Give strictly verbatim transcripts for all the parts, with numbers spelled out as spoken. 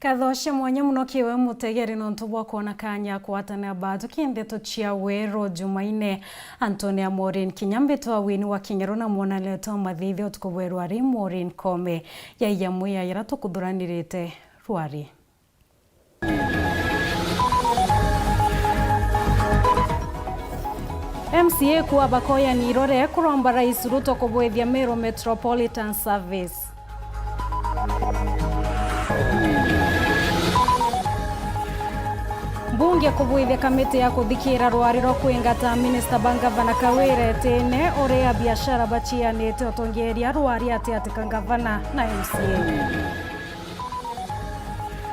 Nkatho cia mwanya mono kiwe mutegeri nontu bwa kwona kanya kwatana batu kindeto cia Weru Jumaine. Antonia Maureen Kinyambi twa wini wa Kinyaru na mwanaleto wa mathithi utuku bwerwa ari Maureen Kome. Yaiya mwiya yara tukuthuranirite rwari. M C A kuwa bakoya nirore kuromba Rais Ruto kubwithia Meru Metropolitan Service. Mbunge kubwithia kamiti ya kuthikira rwari rwa kwingata minista ba ngavana Kawira itine uria biashara bacianite utongeria rwari atiati ka ngavana na M C A.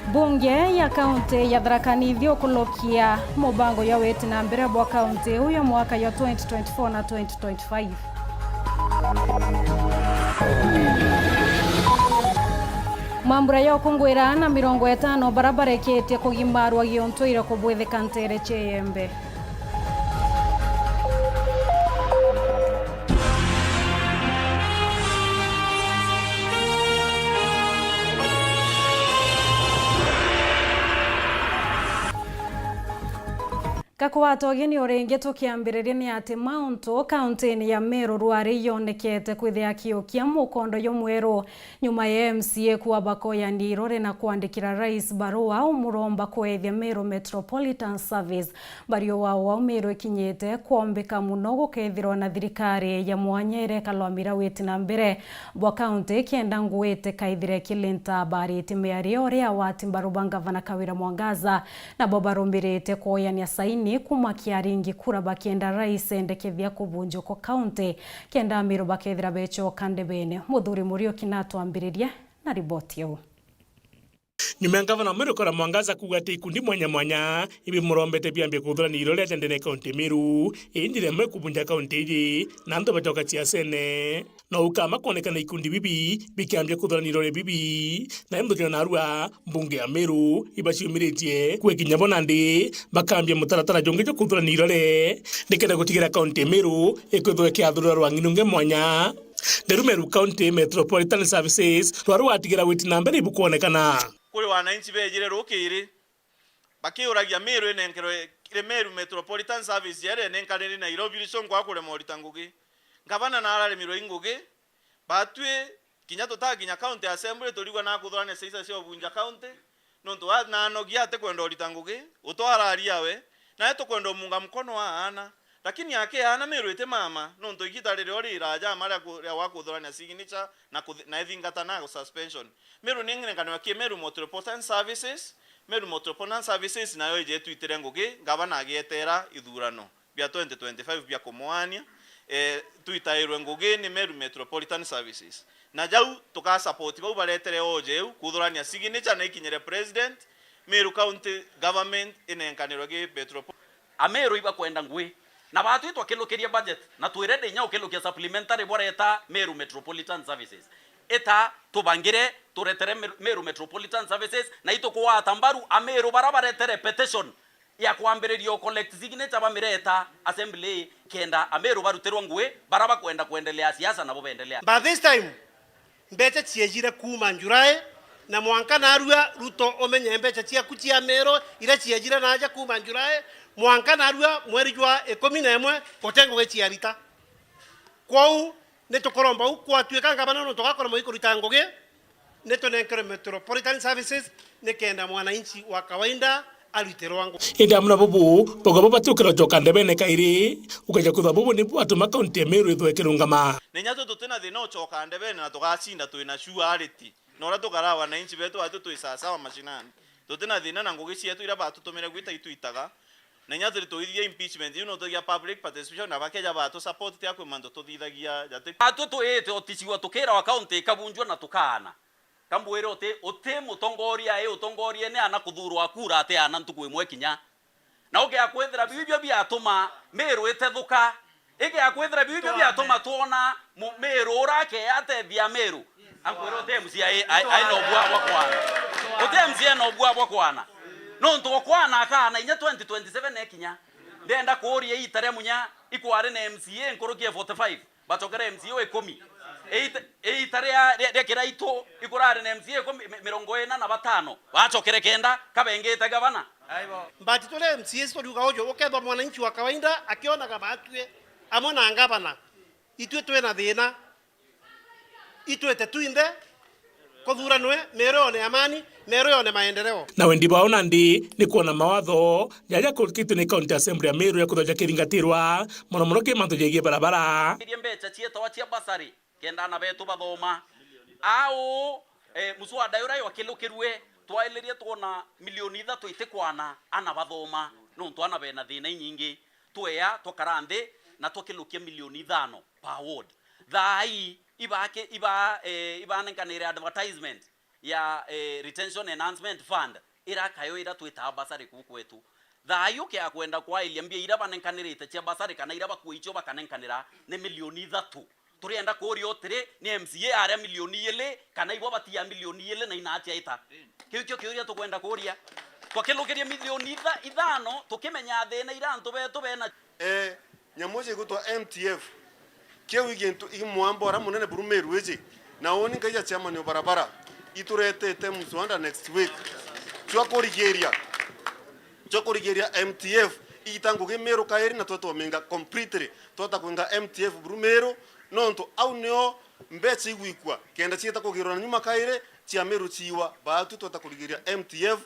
Mbunge ya kaunti ya Tharaka Nithi ukulukia mubango jwa witi na mbere bwa kaunti iu ya mwaka jwa twenty twenty-four na twenty twenty-five. Mambura ya ukungwira aana mirongo itano bara bareketie kugimarwa giuntwire kubwithika ntere cia Iembe. Gakwata ugeni o ringi tukiambiriria ni ati mauntu kauntini ya Meru rwari yonekete kwithia kiukia mukondo jumweru nyuma ya M C A kuwa bakoya nirore na kwandikira rais barua umuromba kwethia Meru Metropolitan Service. Bari o wao wau Meru ikinyite kwombika mono gukethirwa na thirikari ya mwanya irekalwa mira witi na mbere bwa kaunti kenda nguite kaithire kilinta bariti miario ria wati mbaru ba ngavana Kawira Mwangaza nabo barumirite kwoyania saini kuma kiaringi kura bakienda rais endekethia kubunjwa kwa kaunti kenda Meru bakethira bechoka ndebene. Muthuri Muriuki natwambiririe na riboti iu. Nyuma ya ngavana Meru Kawira Mwangaza kuuga ati ikundi mwanya mwanya ibimurombete biambie kuthurania irio riaja ndene kaunti Meru, indi rimwe kubunja kaunti iji na antu bacoka ciasene. No ukama kwonekana ikundi bibi bikiambia kuthurania irore bibi, na nthuki na narua mbunge ya Meru ibaciumiritie kwe kinya bo nandi bakambia mutaratara jungi jwa kuthurania irore nikenda gutigira kaunti Meru ikwithwa ikiathurira rwang'i nunge mwanya. Nderu Meru County Metropolitan Services rwari watigira witi na mbere ibukwonekana. Kuri wananchi bejire rukiri bakiuragia Meru inenkerwe kiri Meru Metropolitan Service yari inenkaniri Nairobi, ricio nkwa kurema urita ngugi. Ngavana nararemirwe i ngugi, batwi kinya tutakinya county assembly turigwa na kuthurania ciaca cia ubunja county, nontu wa nanogia atikwenda urita ngugi, utwararia we, nae tukwenda umunga mkono wa aana. Lakini aki aana Meru iti mama, nontu igita ririo riraja ama ria ku-, ria wa kuthurania signature na kuthi-, na ithingata na suspension. Meru ni ngenganio ki Meru Metropolitan Services, Meru Metropolitan Services nayo ije itwitire ngugi, ngavana agietera ithurano bia twenty twenty-five bia kumwania, eh, twitairwe ngugi ni Meru Metropolitan Services. Na jau tuka support bau baretere oje iu, kuthurania signature na ikinyire president, Meru County Government inenkanirwe gi Metropo-. Ameru ibakwenda ngui, na batwi twakilukirie budget, na twi ready inya ukilukia supplementary bwareta Meru Metropolitan Services. Ita tubangire, turetere Meru, Meru Metropolitan Services, na itukugwata mbaru Ameru bara baretere petition ya kwambiriria u collect signature bamireta assembly kenda Ameru barutirwa ngui, bara bakwenda kwendelea siasa nabo bendelea. But this time, mbeca ciejire kuuma July, na mwanka narua Ruto umenye mbeca ciaku cia Meru iria ciejire naja kuuma July, mwanka narua mweri jwa ikumi na imwe, gute ngugi ciarita. Kwou, ni tukuromba u kwatuika ngavana nontu gakorwo ikurita ngugi, ni tunenkerwe Metropolitan Services nikenda mwananchi wa kawaida arutirwa ngugi. Indi amwe na bubu, bauga bo batiukira ucoka ndebene kairi, ukeja kwithwa bubu nibu bwatuma kaunti ya Meru ithwe ikirungama. Na inya twi tutina thina ucoka ndebene na tugacinda twina surety. Na uria tukaraa wananchi betu batu twi sawasawa mashinani. Tutina thina na ngugi cietu iria batutumire gwita itwitaga. Na inya turi tuithithia impeachment, iu no tuthia public participation, na bakeja batu support tia kwi mantu tuthithagia jati. Atu tuite uticigwa tukirawa county ikabunjwa na tukaana. Kambwire uti, uti mutongoria i utongorie ni ana kuthurwa kura ati ana ntuku imwe kinya. Na ukia kwithira biu ibio biatuma Meru itethuka. Ikia kwithira biu ibio biatuma twona mu-, Meru ura akeya atethia Meru. Ankwira uti M C A ai, ai, ai no bua bwa kwana. Uti M C A no bua bwa kwana. Nontu okwana akana inya twenty twenty-seven ekinya. Ndenda kuuria iita ria munya ikwari na M C A nkuruki ya forty-five. Bacokere M C A ikumi. Iita, iita ria, ria, ria Kiraitu ikurari na M C A ikumi, mi-, mirongo ina na batano. Bacokere kenda, kabengite gavana. But turi M C As turiuga uju, ukethwa mwananchi wa kawaida akionaga batue amwe na ngavana, itue twina thina. Itwite twinthe kuthuranwe Meru yone amani, Meru yone maendeleo. Na wendi bwao nandi ni kwona mawatho jaria jakurukitwe ni County Assembly ya Meru ya kuthoja kiringatirwa, mono mono ki mantu jegie barabara. Iria mbeca cietawa cia bursary, kenda ana betu bathoma. Au, eh, muswada uria wakilukirwe, twailirie twona milioni ithatu itikwana ana bathoma, nontu ana bena thina inyingi. Tweya twakara nthi na twakilukia milioni ithano per ward. Thaa ii ibake-, iba-, eh, ibanenkanire advertisement ya, eh, Retention Enhancement Fund, ira kayo ira twitaa bursary kuu kwetu. Thaa ii ukia kwenda kwailia mbia ira banenkanirite cia bursary kana ira bakua icio bakanenkanira ni milioni ithatu. Turienda kuuria utiri, ni M C A aria milioni ili kana ibo batia milioni ili na inatia ita? Kiu kio kiuria tukwenda kuuria. Twakilukiria milioni itha-, ithano, tukimenya thina ira antu betu bena. Eh, nyamu ici igwitwa M T F. Kiu i gintu, i mwamba uria munene buru Meru iji. Na uni nkaija chairman o barabara. Ituretete muswada next week. Jwa kurigiria. Jwa kurigiria M T F. Igita ngugi Meru kairi na twatwaminga completely. Twata kwinga M T F buru Meru. Nontu au nio mbeca igwikua. Kenda cieta kugirwa na nyuma kairi, cia Meru ciiwa. Baatu twata kurigiria M T F.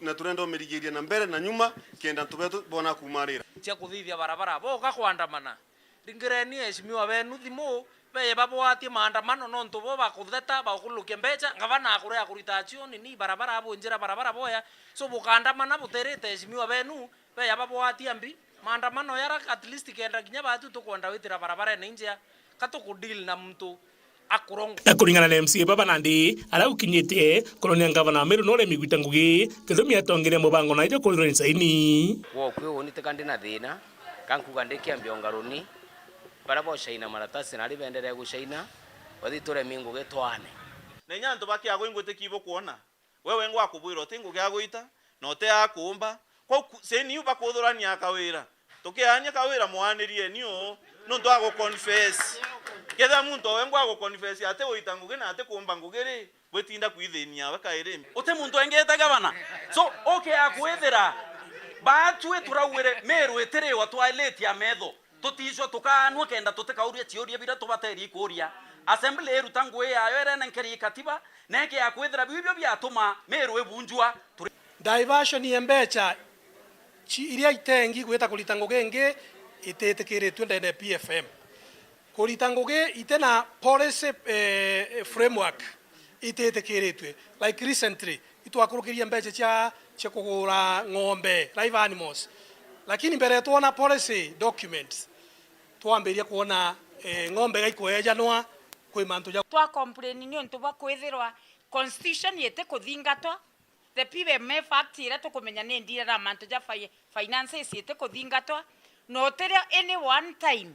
Na turenda umirigiria na mbere na nyuma, kenda antu betu bona kumarira. Cia kuthithia barabara, boka kwandamana. Ringireni eheshimiwa benu thimu, beye babwatie maandamano nontu bo bakutheta, bakulukia mbeca, ngavana akurea kurita action ni barabara, abunjira barabara boya. So bukaandamana buterite eheshimiwa benu, beya babwatia mbi. Maandamano yara at least kenda kinya batu tukwenda witira barabara ina injia. Ka tukudeal na muntu akurongwa. Na kuringana na M C A baba nandi, aria ukinyite kuronia ngavana wa Meru no uremi gwita ngugi, kithumi atongeria mubango na ijo kwithirwa ni saini. Gwoku uni tika ndi na thina, ka nkuga ndi kiambi o ngaruni, baria bocaina maratasi nari benderee gucaina, bathi turemi ngugi twane. Na inya antu bakiagwa ingwitiki ibukwona. We wengwa akubwira uti ngugi ya gwita, na uti ya kuumba. Kwou ku-, saini iu bakuthurania kawira. Tukiaania kawira mwanirieni uu, nuntu agu confess. Kethira muntu o wengwa agu confess ati gwita ngugi na ati kuumba ngugi ri, bwitinda kwithinia we kairi. Uti muntu engete gavana. So, ukia kwithira, batwi turaugire Meru itiriwa twaliti ya metho. Tuticwa tukaanua kenda tutikauria ciuria biria tubateeri kuuria. Assembly iruta ngui yayo irenenkerie katiba, na ikia kwithira biu ibio biatuma Meru ibunjwa. Turi- Diversion ya mbeca ci-, iria itengi gwita kurita ngugi ingi ititikiritue ndene ya P F M. Kurita ngugi ite na policy, eh, framework ititikiritue. Like recently, itwakurukirie mbeca cia, cia kugura ng'ombe, live animals. Lakini mbere twona policy documents, twambiria kwona, eh, ng'ombe gaikwejanwa kwi mantu ja. Twa complain ni untu bwa kwithirwa constitution itikuthingatwa, the P M F Act iria tukumenya ni ndira na mantu ja fi-, finances itikuthingatwa, na utirio any one time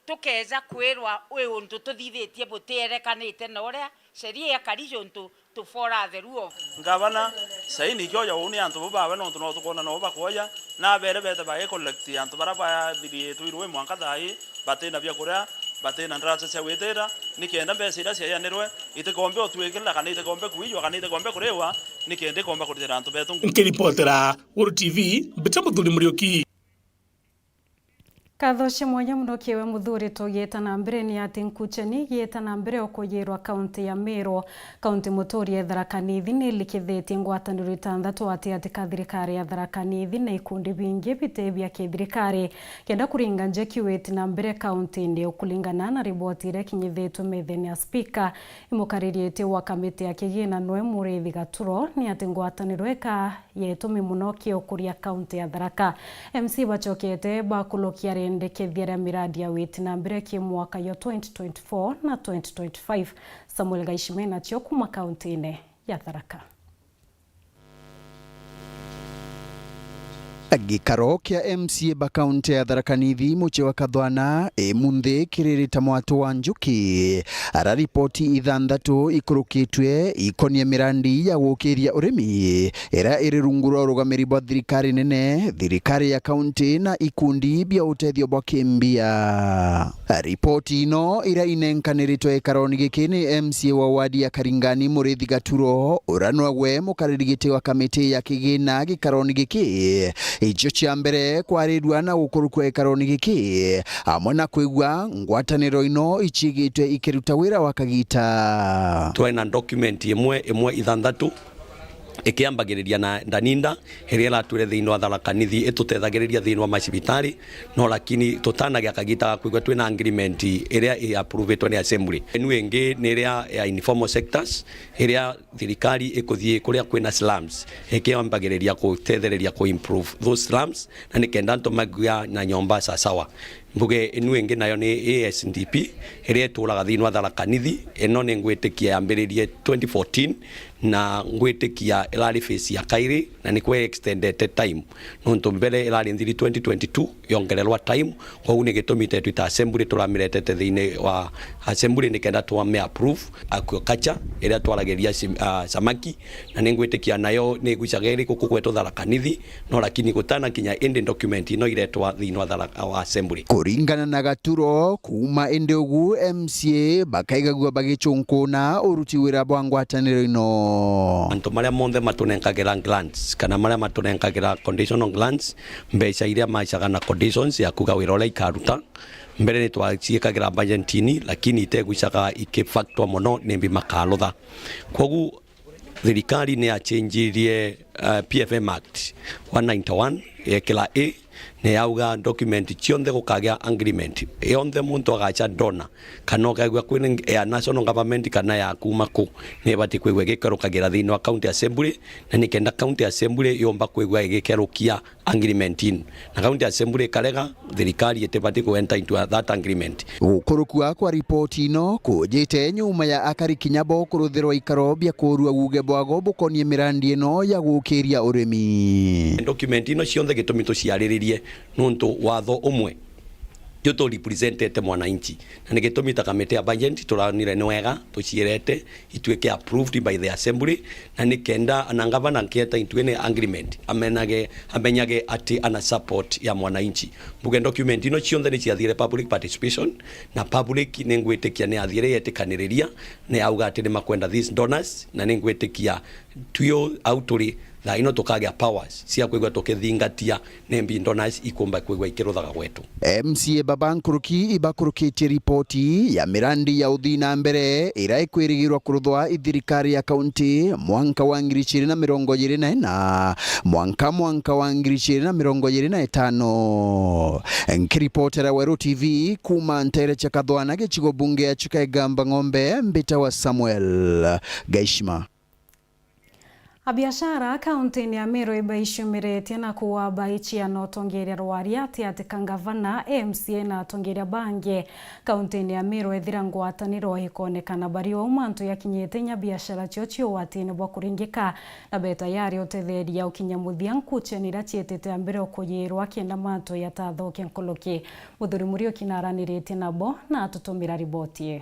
tukeja kwirwa wi untu tuthithitie butierekanite na uria sheria ikari juntu to follow the rule of. Ngavana, saini ikioya uu ni antu bo bawe, nontu no tukwona no bakwoya, na abere bete bage collect antu baria bathiriitwe irui mwanka thaa ii, batina bia kuria, batina ndaraca cia gwitira, nikenda mbeca iria ciaianirwe itikombe utwikirira, kana itikombe kuiywa, kana itikombe kuriwa, nikenda ikomba kuritira antu betu. Nkiripotera Guru T V, Mbita Muthuri Muriuki. Nkatho cia mwanya mono kiri we Muthuri. Tugiita na mbere, ni ati nkucheni igiita na mbere o kuyirwa kaunti ya Meru. Kaunti muturia ya Tharaka Nithi ni ilikithitie ngwataniro itanthatu ati ati ka thirikari ya Tharaka Nithi na ikundi bingi bite bia kithirikari kenda kuringa njeki witi na mbere kaunti-ini. Ukuringana na riboti iria ikinyithitue methene ya spika, imukariritie wa kamiti ya kigina nwe Muriithi Gaturo, ni ati ngwataniro ika ya itumi mono ki ukuria kaunti ya Tharaka. M C bacokete bakurukia rendekethia ria miradi ya witi na mbere ki mwaka yo twenty twenty-four na twenty twenty-five. Samuel Gaishime nacio kuma kaunti-ini ya Tharaka. Gikaro kia M C A ba kaunti ya Tharaka Nithi, mucii wa Kathwana, imunthi kiririta mwatu wa njuki. Ara ripoti ithanthatu ikurukitue ikonie mirandi ya gukiria urimi, iria iri rungu rwa urugamiri bwa thirikari nene, thirikari ya kaunti na ikundi bia utethio bwa kimbia. Ripoti ino iria inenkaniritwe gikaroni giki ni M C A wa wadi ya Karingani, Murithi Gaturo, uria nogwe mukariri giti wa kamiti ya kigina gikaroni giki. Icio cia mbere kwarirua na gukurukua gikaroni giki, amwe na kwigua ngwataniro ino iciigitwe ikiruta wira wa kagita. Twari na document imwe, imwe ithanthatu, ikiambagiriria na Daninda, iria iratwire thiini wa Tharaka Nithi itutethagiriria thiini wa macibitari, no lakini tutanagia kagita ga kwigua twina agreement iria i approvetwe ni assembly. Inu ingi ni iria ya informal sectors, iria thirikari ikuthii kuria kwina slums, ikiambagiriria gutethereria ku improve those slums, na nikenda antu magua na nyomba sasawa. Mbuge inu ingi nayo ni A S D P, iria ituraga thiini wa Tharaka Nithi. Ino ni ngwitikia yambiririe twenty fourteen, na ngwitikia irari phase ya kairi, na nikwe extendete time. Nontu mbere irari nthiri twenty twenty-two, yongererwa time, koguo ni gitumi tetu ta assembly turamiretete thiini wa assembly nikenda twame approve aquaculture, iria twaragiria sim-, ah, samaki, na ni ngwitikia nayo ni igucaga iri guku gwetu Tharaka Nithi, no lakini gutana kinya indi document ino iretwa thiini wa Tharaka, wa assembly. Kuringana na Gaturo, kuuma indi ugu M C A bakaigagua bagichunkuna uruti wira bwa ngwataniro ino. Antu maria monthe matunenkagira grants, kana maria matunenkagira conditional grants, mbeca iria macaga na conditions ya kuga wira uria ikaruta, mbere ni twaciikagira budgetini, lakini itegucaga ikifactor mono nimbi makarutha. Koguo thirikari ni yachenjirie, uh, P F M Act one ninety-one, yekira A, ni yauga document cionthe gukagia agreement, yonthe muntu agacha donor, kana ukaigua kwina ya national government kana ya kuuma ku, ni ibati kwigua igikerukagira thiini wa county assembly, na nikenda county assembly yomba kwigua igikerukia agreement in. Na county assembly ikarega, thirikari itibati ku enter into that agreement. Gukurukua kwa ripoti ino kujite nyuma ya akari kinya bo kuruthirwa ikaro bia kurua guge bwago bukonie mirandi ino ya gukiria urimi. Document ino cionthe gitumi tuciariririe nuntu watho umwe, tu tu representete mwananchi. Na ni gitumi ta kamiti ya budget turanire ni wega tuciirete ituike approved by the assembly, na nikenda ana ngavana nkieta into any agreement, amenage, amenyage ati ana support ya mwananchi. Mbuge document ino cionthe ni ciathire public participation, na public ni ngwitikia ni yathire yetikaniriria, ni yauga ati ni makwenda these donors, na ni ngwitikia twio au turi thaa ino tukagia powers cia kwigua tukithingatia nembi donors ikumba kwigua ikiruthaga gwetu. M C A baba nkuruki ibakurukitie ripoti ya mirandi ya uthii na mbere iria ikwirigirwa kuruthwa i thirikari ya kaunti mwanka wa ngiri igiri na mirongo iri na ina, mwanka, mwanka wa ngiri igiri na mirongo iri na itano. Nkiripotera Weru T V kuuma ntere cia Kathwana, gicigo bunge ya Chuka Igamba Ng'ombe, mbita wa Samuel Gaishima. Abiashara kaunti-ini ya Meru ibaicumiritie na kuwa baichia na utongeria rwaria ati ati ka ngavana, M C A na atongeria bangi kaunti-ini ya Meru ethira ngwataniro ikonekana bari o mantu yakinyite inya biashara cio cio watini bwa kuringika na be tayari utetheria ukinya muthia nkucheni iria cietete mbere ukuyirwa kenda mantu yatathoke nkuruki. Muthuri Muriuki naraniritie nabo na atutumira riboti ii.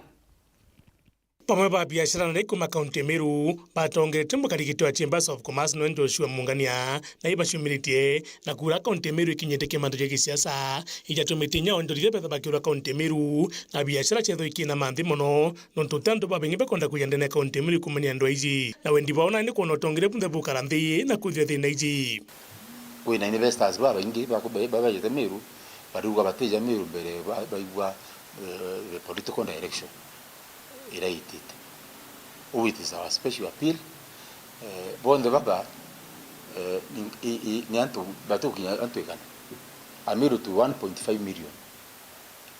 Bamwe ba biashara na kuma kaunti ya Meru batongeretwe mukarigiti wa Chambers of Commerce nwe Joshua Mungania na ibacumiritie na kuura kaunti ya Meru ikinyite kimanto gia gisiasa ijatumite inya onjorithia betha bakiura kaunti ya Meru na biashara ciethwa ikina manthi mono nontu ti antu babaingi bakwenda kuja ndene ya kaunti ya Meru kumania andu aiji na wendi bwao nandi kwona utongeria bunthe bukara nthi na kwithira thina iji. Kwina investors babaingi baku-, ba-, ba-, bajete Meru, bariuga batija Meru mbere ba-, baigua, eh, the political direction iria itite. Uu it is our special appeal. Eh, bonthe baba, eh, ni, i, i, ni antu batukinya antu igana. Ameru tu one point five million.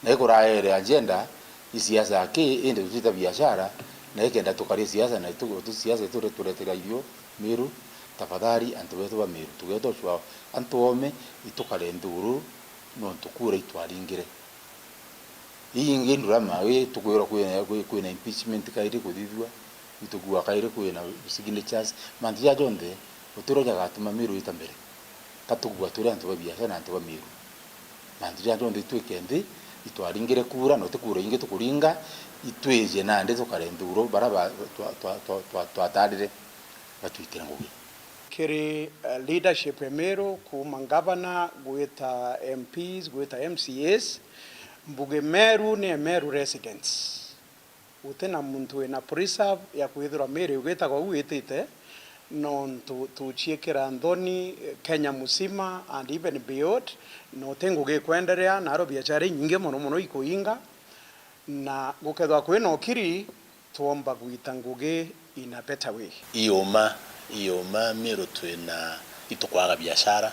Na ikuraere agenda i siasa aki, indi tutita biashara, na ikenda tukari siasa, na itu, tu siasa itu turetera irio Meru, tafadhali antu betu ba Meru, tugetwa cwa antu ome, itukare nthuru, nontu kura itwaringire. Ii ingi ndurama, wi tukwirwa kwina, kwi-, kwina impeachment kairi kuthithua, itukua kairi kwina signatures, mantu ja jonthe, utiro jagatuma Meru ita mbere. Ka tugua turi antu ba biashara na antu ba Meru. Mantu jaja jonthe itwike nthi, itwaringire kura, na uti kura ingi tukuringa, itwije nandi tukare nthuro bara ba-, twa-, twa-, twa-, twa-, twatarire batwitire ngugi. Kiri, eh, leadership ya Meru, kuuma ngavana, gwita M Ps, gwita M C As, mbuge Meru ni Meru residents. Guti na muntu wina preserve ya kwithirwa Meru igwitagwa uu itite, nontu tuciikira nthoni, eh, Kenya musima and even beyond, na uti ngugi ikwenderea, naro biashara inyingi mono mono ikuinga, na gukethwa kwina ukiri, twomba gwita ngugi in a better way. Iuma, iuma, Meru twina, itukwaga biashara,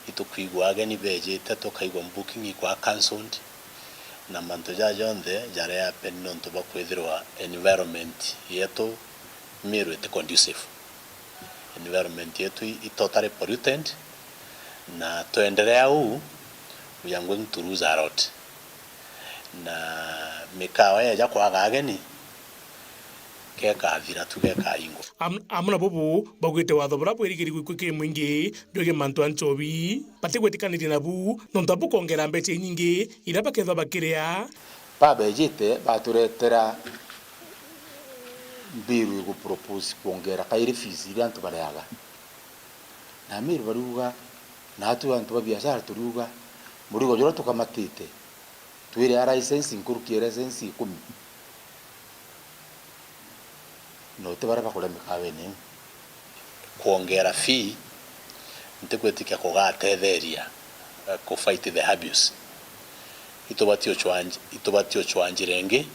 itukwigua ageni bejite, tukaigua booking ikwa cancelled, na mantu jaja jonthe jari happen nontu bwa kwithirwa environment yetu Meru iti conducive. Environment yetu i, i totally polluted, na twenderea uu, we are going to lose a lot. Na mikawa yeja kwaga ageni, gekathira tu gekaingwa. Am-, amwe na bubu, baugite watho buria bwirigirigwe kwi mwingi bwigii mantu a nchobi, batigwitikaniria nabu, nontu bukongera mbeca inyingi iria bakethwa bakiria. Babejite baturetera mbiru igu propose kwongera kairi fees iria antu bareaga. Na Amiru bariuga, na atu antu ba biashara turiuga, murigo juria tukamatite, twire a license nkuruki ya license ikumi. Na uti baria bakuria mikawene iu. Kwongera fee ntikwitikia kugatetheria, eh, ku fight the abuse. Itubati uchwanj-, itubati uchwanjira ingi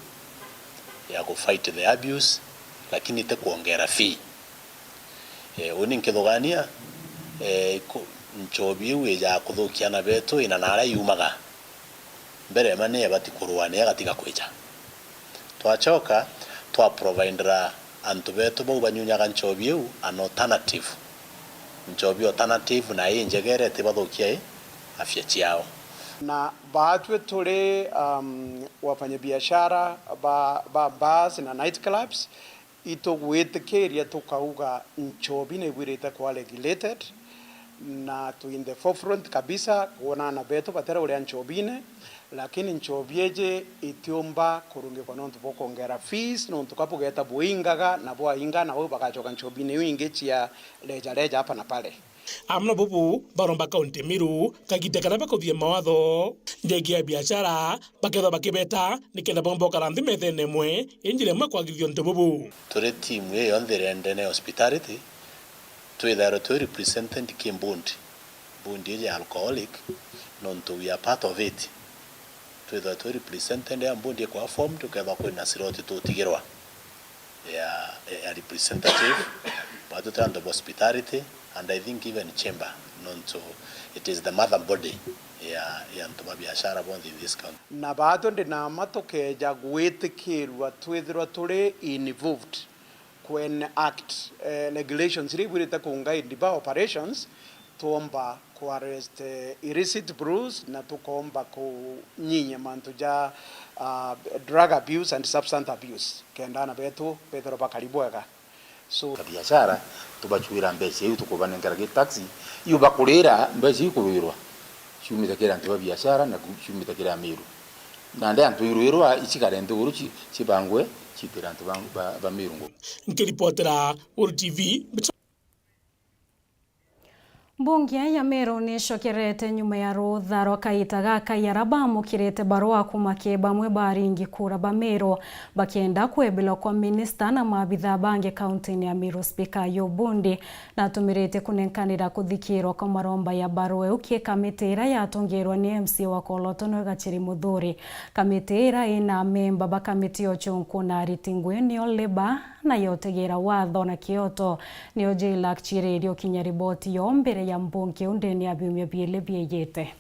ya ku fight the abuse, lakini ti kwongera fee. Eh, uni nkithugania, eh, ku-, nchobi iu ijaa kuthukia ana betu ina naria yumaga. Mbere ema ni ebati kurua, ni egatiga kwija. Twachoka, twa providera antu betu bau banyunyaga nchobi iu an alternative. Nchobi alternative na injegere itibathukia i afya ciao. Na baatwi turi, um, wafanyabiashara ba, ba bars na night clubs, itugwitikiria tukauga nchobi ni ibwirite kwa regulated, na twi in the forefront kabisa kwona ana betu batera uria nchobine, lakini nchobi iji itiumba kurungikwa nontu bwa kwongera fees, nontu ka bugeta buingaga na bwainga, na bau bagachoka nchobine iu ingi cia reja reja hapa na pale. Amwe na bubu, baromba kaunti Meru kagita karia bakuthithia mawatho jegii biashara, bakethwa bakibeta nikenda bomba gukara nthi methene imwe, injira imwe kwagirithia untu bubu. Turi timu ii yonthe irendene hospitality, twithairwe twi represented ki board, board iji ya alcoholic, nontu we are part of it. Twithairwe twi represented ya board ikwa formed, ukethwa kwina slot tutigirwa ya, ya representative, batu turi antu ba hospitality, and I think even chamber, nontu it is the mother body ya, ya antu ba biashara bonthe in this county. Na batu ndi na ma tukeja gwitikirua twithirwa turi involved ku enact, eh, regulations iria ibwirite ku guide ba operations, twomba ku arrest, eh, illicit brews, na tukomba kunyinyia mantu ja, ah, drug abuse and substance abuse, kenda ana betu bethirwa bakari bwega. So, ka biashara, tubachuira mbeca iu tukubanenkera ki tax, iu bakurira mbeca iu kuwirwa ciumite kiri antu ba biashara na ku-, ciumite kiri Amiru. Nandi antu irwirwa icikare nthiguru ci-, cibangwe ciitire antu ba, ba, ba Miru ngugi. Nkiripotera Uru T V, Mbunge ya Meru nicokerete nyuma ya rutha rwa kaita gaka ya aria baamukirite barua kuuma ki bamwe ba aringi kura ba Meru bakienda kwebelwa kwa minista na maabitha bangi kauntini ya Meru. Spika Ayub Bundi natumirite kunenkanira kuthikirwa kwa maromba ya barua iu ki kamiti iria yatongerwa ni M C A wa Koloto Noe Gachiri Muthuri. Kamiti iria ina amemba ba kamiti ya uchunku na ariti ngui nio Labour, na ya utegera watho na kioto, nio Jailak Chireri ukinya riboti yo mbere ya mbunge iu ndene ya biumia biiri biijite.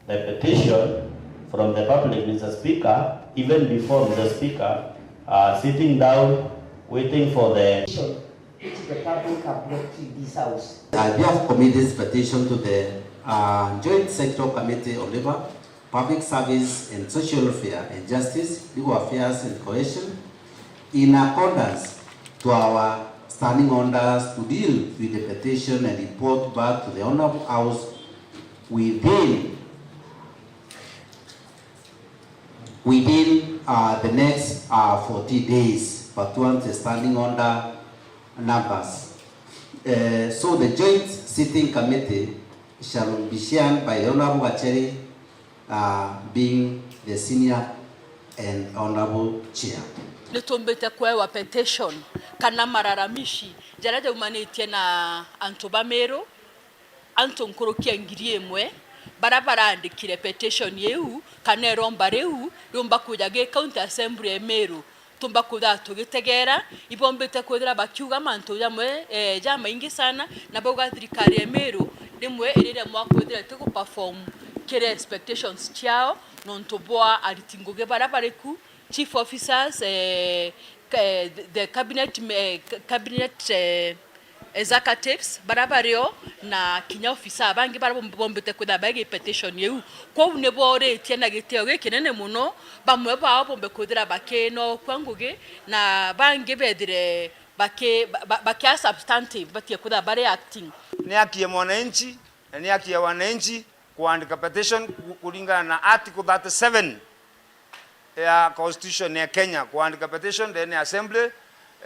The petition from the public, Mister Speaker, even before, Mister Speaker, uh, sitting down, waiting for the petition which the public have brought to this house. I therefore commit this petition to the, uh, Joint Sectoral Committee on Labour, Public Service and Social Welfare and Justice, Legal Affairs and Cohesion, in accordance to our Standing orders to deal with the petition and report back to the Honourable House within, within, uh, the next, uh, forty days, pursuant to standing order numbers. Uh, so the Joint Sitting Committee shall be chaired by the Honourable Gacheri, uh, being the senior and Honourable Chair. Nitumbite kwewa petition kana malalamishi jaria jaumanitie na antu ba Meru, antu nkuruki ya ngiri imwe baria barandikire petition iu kana iromba riu riumba kuja gi County Assembly ya Meru. Tumba kwithira tugitegeera, ibombite kwithira bakiuga mantu jamwe, eh, jamaingi sana, na bauga thirikari ya Meru rimwe iriremwa kwithira itigu perform kiri expectations ciao nontu bwa ariti ngugi baria bari ku, chief officers, eh, ka-, eh, the cabinet, eh, cabinet, eh, executives baria bario na kinya ofisa bangi baria bom-, bombite kwithira baigi petition iu. Kwou ni boritie na gitio gikinene mono, bamwe bao bombe kwithira bakinokua ngugi na bangi bethire baki-, ba-, ba-, bakia substantive batie kwithira bari acting. Ni haki ya mwananchi na ni haki ya wananchi kuandika petition ku-, kuringana na Article thirty-seven ya Constitution ya Kenya, kuandika petition ndene ya assembly,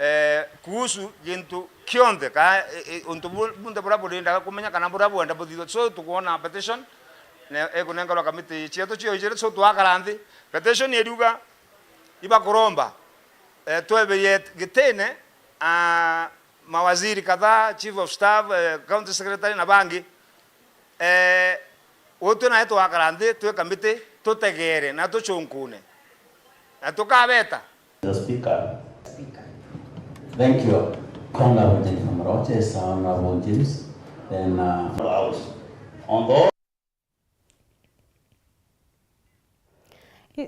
eh, kuhusu gintu kionthe, ka, eh, eh, untu bu-, bunthe buria burindaga kumenya kana buria bwenda buthithwe. So, tukwona petition na ikunengerwa kamiti cietu cio ijiri, so, twakara nthi. Petition iriuga, ibakuromba, eh, tweberie gitine, ah, mawaziri kadhaa, chief of staff, eh, county secretary na bangi. Eh, utwe nae twakara nthi twi kamiti, tutegeere na tucunkune, na tukabeta. Mister Speaker. Thank you. Honorable Jennifer Moroche, Honorable James, then, uh, House. On the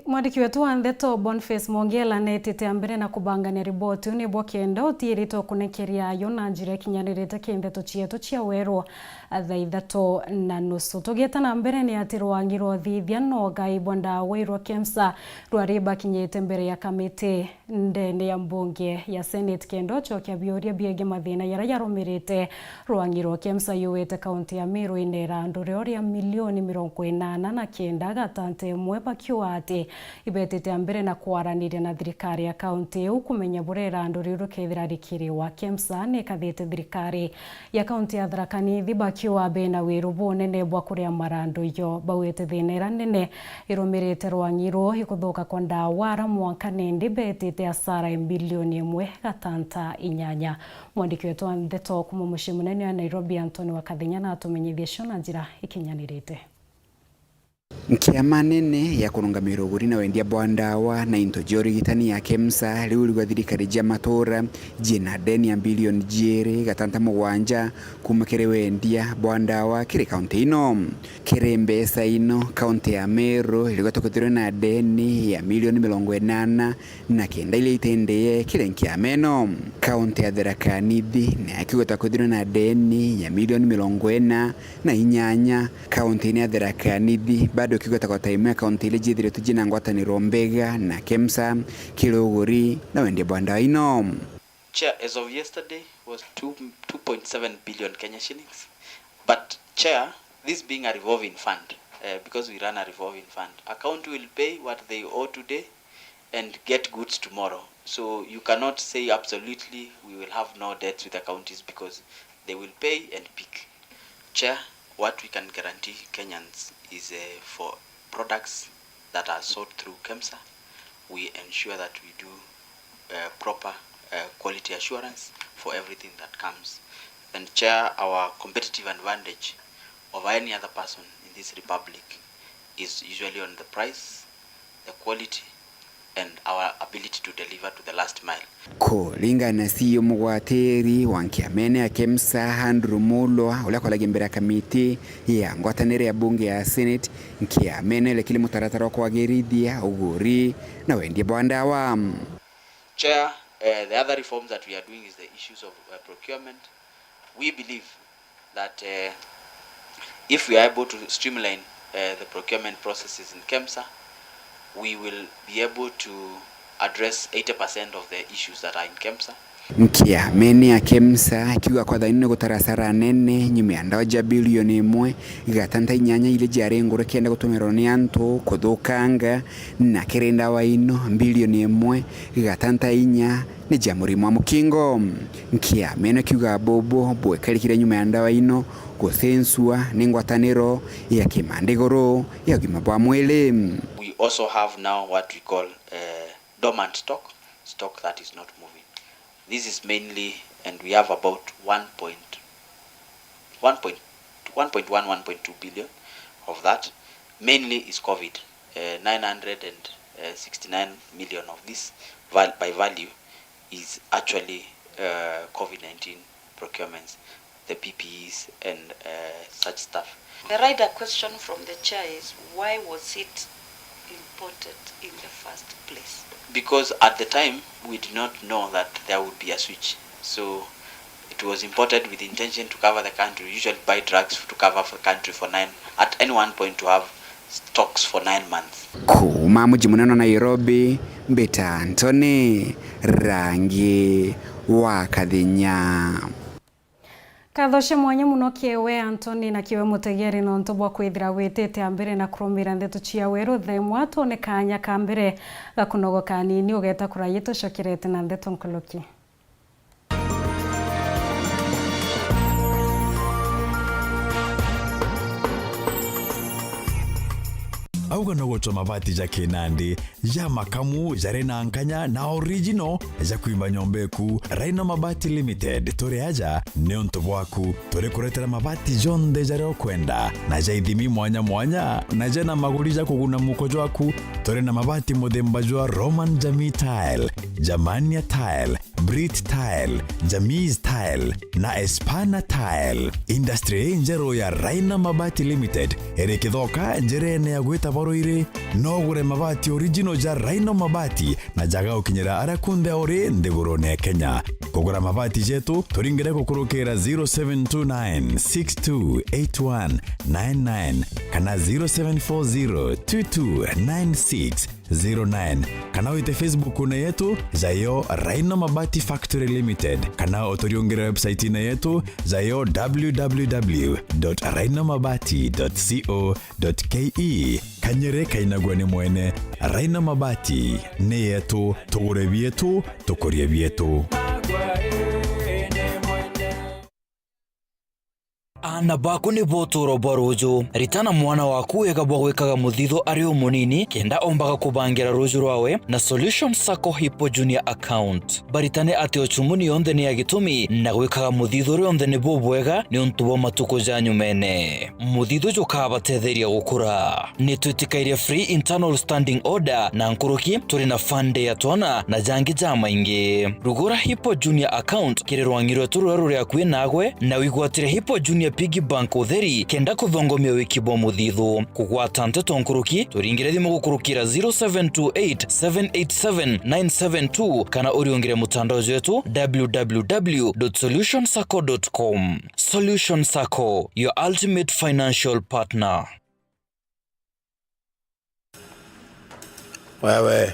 Mwandiki wetu wa ndeto Boniface Mwongela neetite a mbere na kubangania riboti iu nibwo kenda utiiritwe kunekeria ayo na njira ikinyanirite ki ndeto cietu cia weru thaa ithatu na nusu. Tugieta na mbere ni ati rwangi rwa uthithia na ugai bwa ndawa irwa KEMSA rwari bakinyite mbere ya kamiti ndene ya mbunge ya Senate kenda ucokia biuria biegie mathina jaria jarumirite. Rwangi rwa KEMSA yuwite kaunti ya Meru ina irandu rio ria milioni mirongo inana na kenda gatanta imwe bakiuga ati ibetite a mbere na kwaraniria na thirikari ya kaunti iu kumenya buria irandu riu rikethira rikiriwa. KEMSA ni ikathite thirikari ya kaunti ya Tharaka Nithi bakiuga bena wiru bunene bwa kuria marandu jo. Bauite thina iria nene irumirite rwangi ruu ikuthuka kwa ndawa ara mwanka nindi betite asara ya mbilioni imwe gatanta inyanya. Mwandiki wetu wa ndeto kuma mucii munene wa Nairobi, Anthony wa Kathenya, natumenyithie cio na njira ikinyanirite. Nkiama nene ya kurungamira uguri na wendia bwa ndawa na into cia urigitani ya KEMSA riu riuga thirikari cia matura ciina ndeni ya mbilioni jiiri gatanta mugwanja kuma kiri wendia bwa ndawa kiri kaunti ino. Kiri mbeca ino, kaunti ya Meru iriuga tukwithirwa na ndeni ya milioni mirongo inana na kenda iria itindie kiri nkiama ino. Kaunti ya Tharaka Nithi nayo ikiuga tukwithirwa na ndeni ya milioni mirongo ina na inyanya. Kaunti-ini ya Tharaka Nithi bado ikiuga ta kota imwe ya kaunti iria ciithiritwe ciina ngwataniro mbega na KEMSA kiri uguri na wendia bwa ndawa ino. Chair, as of yesterday was two, two point seven billion Kenya shillings. But Chair, this being a revolving fund, uh, because we run a revolving fund, a county will pay what they owe today and get goods tomorrow. So you cannot say absolutely we will have no debts with the counties because they will pay and pick. Chair, what we can guarantee Kenyans is, uh, for products that are sold through KEMSA, we ensure that we do, uh, proper, uh, quality assurance for everything that comes. And Chair, our competitive advantage over any other person in this republic is usually on the price, the quality, and our ability to deliver to the last mile. Kuringana na C E O mugwatiri wa nkiamene ya KEMSA, Andrew Mulwa, uria akoragia mbere ya kamiti ya ngwataniro ya bunge ya Senate, nkiamene iria kiri mutaratara wa kwagirithia uguri na wendia bwa ndawa. Chair, eh, the other reforms that we are doing is the issues of, uh, procurement. We believe that, uh, if we are able to streamline, uh, the procurement processes in KEMSA, we will be able to address eighty percent of the issues that are in KEMSA. Nkiamene ya KEMSA ikiuga kwa thaini ni gutara asara nene nyuma ya ndawa ja bilioni imwe gatanta inyanya iria ciari ngure kenda gutumirwa ni antu kuthukanga, na kiri ndawa ino bilioni imwe gatanta inya ni ja murimo wa mukingo. Nkiamene ikiuga bubu bwekarikire nyuma ya ndawa ino gucincua ni ngwataniro ya kimandiguru ya ugima bwa mwiri. We also have now what we call, eh, dormant stock, stock that is not moving. This is mainly, and we have about one point, one point, one point one, one point two billion of that, mainly is COVID. Uh, nine hundred and sixty-nine million of this val-, by value is actually, uh, COVID nineteen procurements, the P P Es and, uh, such stuff. The rider question from the chair is, why was it imported in the first place? Because at the time, we did not know that there would be a switch. So, it was imported with the intention to cover the country. We usually buy drugs to cover the country for nine, at any one point to have stocks for nine months. Kuuma muji munene wa Nairobi, mbita Anthony Rangi wa Kathinya. Nkatho cia mwanya mono kiri we, Anthony, na kiri we mutegeri nontu bwa kwithira witite a mbere na kurumira ndeto cia weru. Themwa twone kaanya ka mbere ga kunogoka anini, ugeeta kuraya tucokerete na ndeto nkuruki. Auga no gutua mabati ja kinandi, ja makamu, jari na nkanya na original, ja kwimba nyomba eku. Rhino Mabati Limited, turi aja niuntu bwaku. Turi kuretera mabati jonthe jaria ukwenda, na ja ithimi mwanya mwanya, na jena maguri ja kuguna muko jwaku. Turi na mabati muthemba jwa Roman Jamii Tile, Germania Tile, Brit Tile, Jamis Tile na Espana Tile. Industry injeru ya Raina Mabati Limited iri Kithoka, njirene ya gwita Baruiri. No ugure mabati original ja Raina Mabati na jaga gukinyira aria kunthe uri nthigurune ya Kenya. Kugura mabati jetu, turingire gukurukira zero seven two nine six two eight one nine nine kana zero seven four zero two two nine six zero nine, kana wite Facebook-une yetu, jayo Raina Mabati Factory Limited, kana uturiungire website-ine yetu, jayo w w w dot rainamabati dot co dot k e. Kanyere kainagua ni mwene. Raina Mabati ni yetu, tugure bietu, tukurie bietu. Aana baku nibo utuuro bwa ruuju. Ritana mwana waku wega bwa gwikaga muthithu ari umunini, kenda ombaga kubangira ruuju rwawe na Solution Sacco Hippo Junior Account. Baritane ati uchumuni yonthe ni ya gitumi, na gwikaga muthithu rionthe ni bubwega niuntu bwa matuku ja nyumene. Muthithu jukabatetheria gukura. Nitwitikairie free internal standing order na nkuruki, turi na fund ya twana na jangi jamaingi. Rugura Hippo Junior Account kiri rwang'i rwetu ruria ruri akui nagwe, na wigwatire Hippo Junior Piggy Bank utheri, kenda kuthongomia wiki bwa muthithu. Kugwata nteto nkuruki, turingire thimu gukurukira zero seven two eight seven eight seven nine seven two, kana uriungire mutandao jwetu w w w dot solution sacco dot com. Solution Sacco, your ultimate financial partner. Wewe.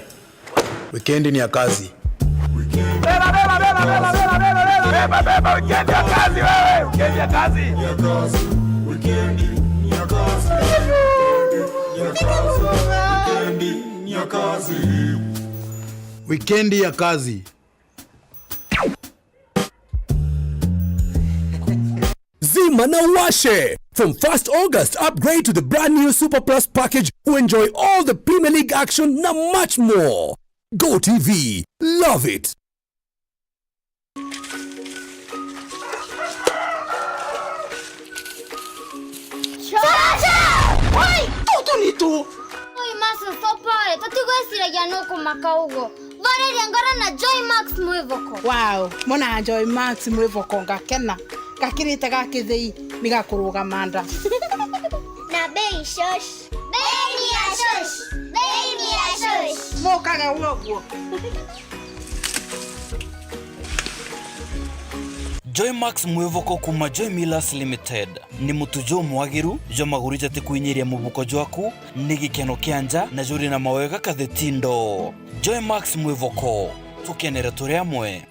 Wikendi ni ya kazi. Beba, beba, beba, wikendi ya kazi wewe, wikendi ya kazi. Wikendi ya kazi. Zima na washe! From first August, upgrade to the brand new Super Plus package to enjoy all the Premier League action na much more. Go T V, love it! Chacha! Oi, tutu ni tu! Oi, Master, stop pale. Tutigweciragia no kumaka uguo. Thooreria ngoro na Joy Max Mwivoko. Wow, mona Joy Max Mwivoko ngakena. Gakirite ga kithei ni gakurugama nda. Na bei shosh. Bei ni ya shosh. Bei ni ya shosh. Mukage uguo. Joy Max Mwivoko kuma Joy Millers Limited. Ni mutu jumwagiru jwa maguri jatikwinyiria mubuko jwaku, ni gikeno kia nja na juri na mawega katheti ndo. Joy Max Mwivoko, tukenere turi amwe.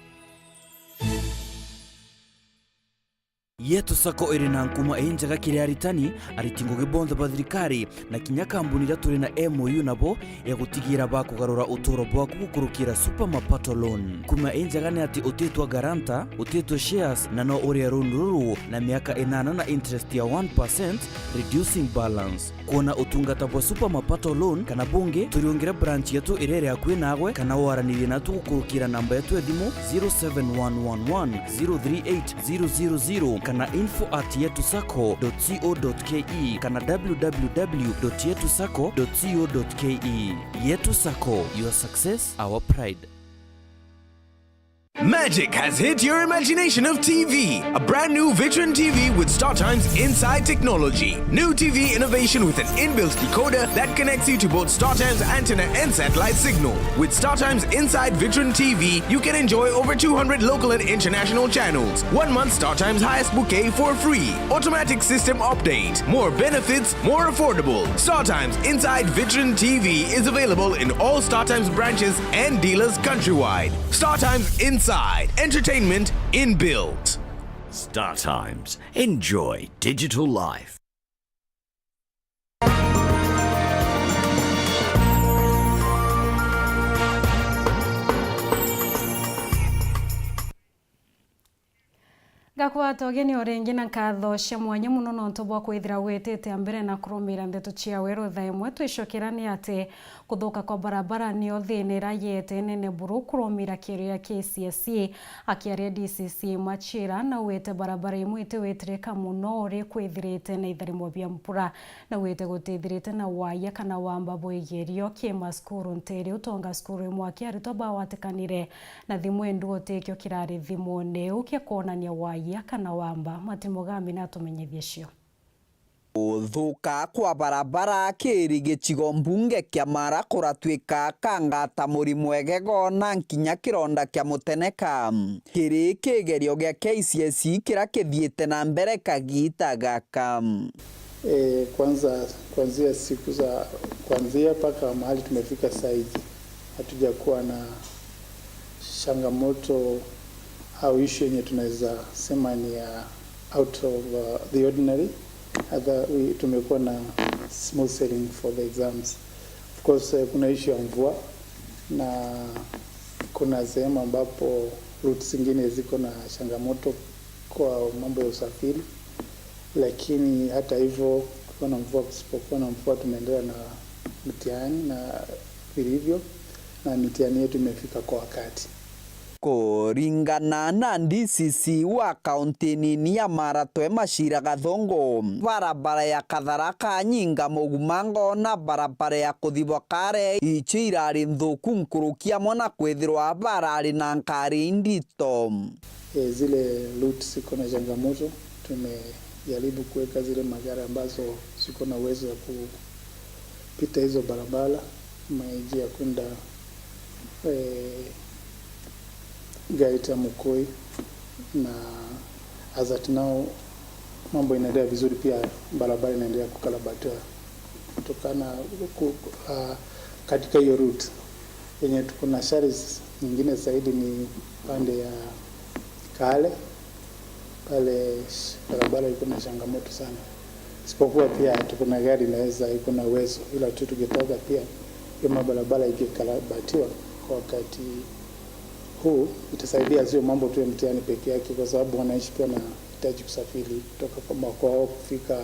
Yetu Sacco iri na nkuma injega kiri aritani, ariti ngugi bonthe ba thirikari, na kinya kambuni iria turi na M O U nabo ya gutigira bakugarura uturo bwaku gukurukira Super Mapato Loan. Nkuma injega ni ati utitwa guarantor, utitwa shares, na no urie loan ruru na miaka inana na interest ya one percent, reducing balance. Kwona utungata bwa Super Mapato Loan kana bungi, turiungire branch yetu iria iri akui naagwe, kana waranirie natu gukurukira namba yetu ya thimu zero seven one one one zero three eight zero zero zero kana info at yetu sacco dot co dot ke kana w w w dot yetu sacco dot co dot ke. Yetu Sacco, your success, our pride. Magic has hit your imagination of T V. A brand new Vitron T V with StarTimes Inside technology. New T V innovation with an inbuilt decoder that connects you to both StarTimes antenna and satellite signal. With StarTimes Inside Vitron T V, you can enjoy over two hundred local and international channels. One month StarTimes highest bouquet for free. Automatic system update. More benefits, more affordable. StarTimes Inside Vitron T V is available in all StarTimes branches and dealers countrywide. StarTimes Inside, entertainment inbuilt. StarTimes. Enjoy digital life. Ngakwata ugeni o ringi na nkatho cia mwanya mono nontu bwa kwithira witite mbere na kurumira ndeto cia weru thaa imwe. Twicokera ni ati kuthuka kwa barabara nio thina ira yete nene buru kurumira kierio ya K C S E. Akiaria D C C Machira, naugite barabara imwe itiwitirika mono uri kwithirite na itharimo bia mpura. Naugite gutithirite na waya kana wamba bwa igerio ki masukuru ntiri utonga cukuru imwe aki aritwa bawatikanire na thimu, indi gutikio kirari thimune iu kia kwonania waya kana wamba. Mati Mugambi natumenyithie cio. Kuthuka kwa barabara kiri gicigo mbunge kia Mara kuratuika kangata murimo egego na nkinya kironda kia muteneka. Kiri kigerio gia K C S E kiria kithiite na mbere kagita gaka. E, kwanza kuanzia siku za kuanzia mpaka mahali tumefika saizi, hatujakuwa na changamoto au issue yenye tunaweza sema ni ya out of, uh, the ordinary. Hata we, tumekuwa na smooth sailing for the exams. Of course, eh, kuna issue ya mvua na kuna sehemu ambapo routes zingine ziko na changamoto kwa mambo ya usafiri, lakini hata hivyo, kukiwa na mvua, kusipokuwa na mvua, tunaendelea na mtihani na vilivyo, na mitihani yetu imefika kwa wakati. Kuringana na D C C wa kaunti nini ya Mara Twe Machira Gathongo, barabara ya Katharaka Nyinga Mugumango na barabara ya kuthibwa Kare icio irari nthuku nkuruki amwe na kwithirwa barari na nkari indito. E, zile routes ziko na changamoto, tumejaribu kuweka zile magari ambazo ziko na uwezo wa kupita hizo barabara, maiji ya kwenda, e, Gaita Mukui, na as at now mambo inaendelea vizuri, pia barabara inaendelea kukarabatiwa kutokana ku-, ah, katika hiyo route yenye tuko na shares nyingine zaidi ni pande ya Kale, pale sh-, barabara iko na changamoto sana, isipokuwa pia tuko na gari inaweza, iko na uwezo, ila tu tukitaka pia hiyo mabarabara ikikarabatiwa kwa wakati huu itasaidia, sio mambo tu ya mtihani peke yake, kwa sababu wananchi pia wanahitaji kusafiri kutoka kwa makwao kufika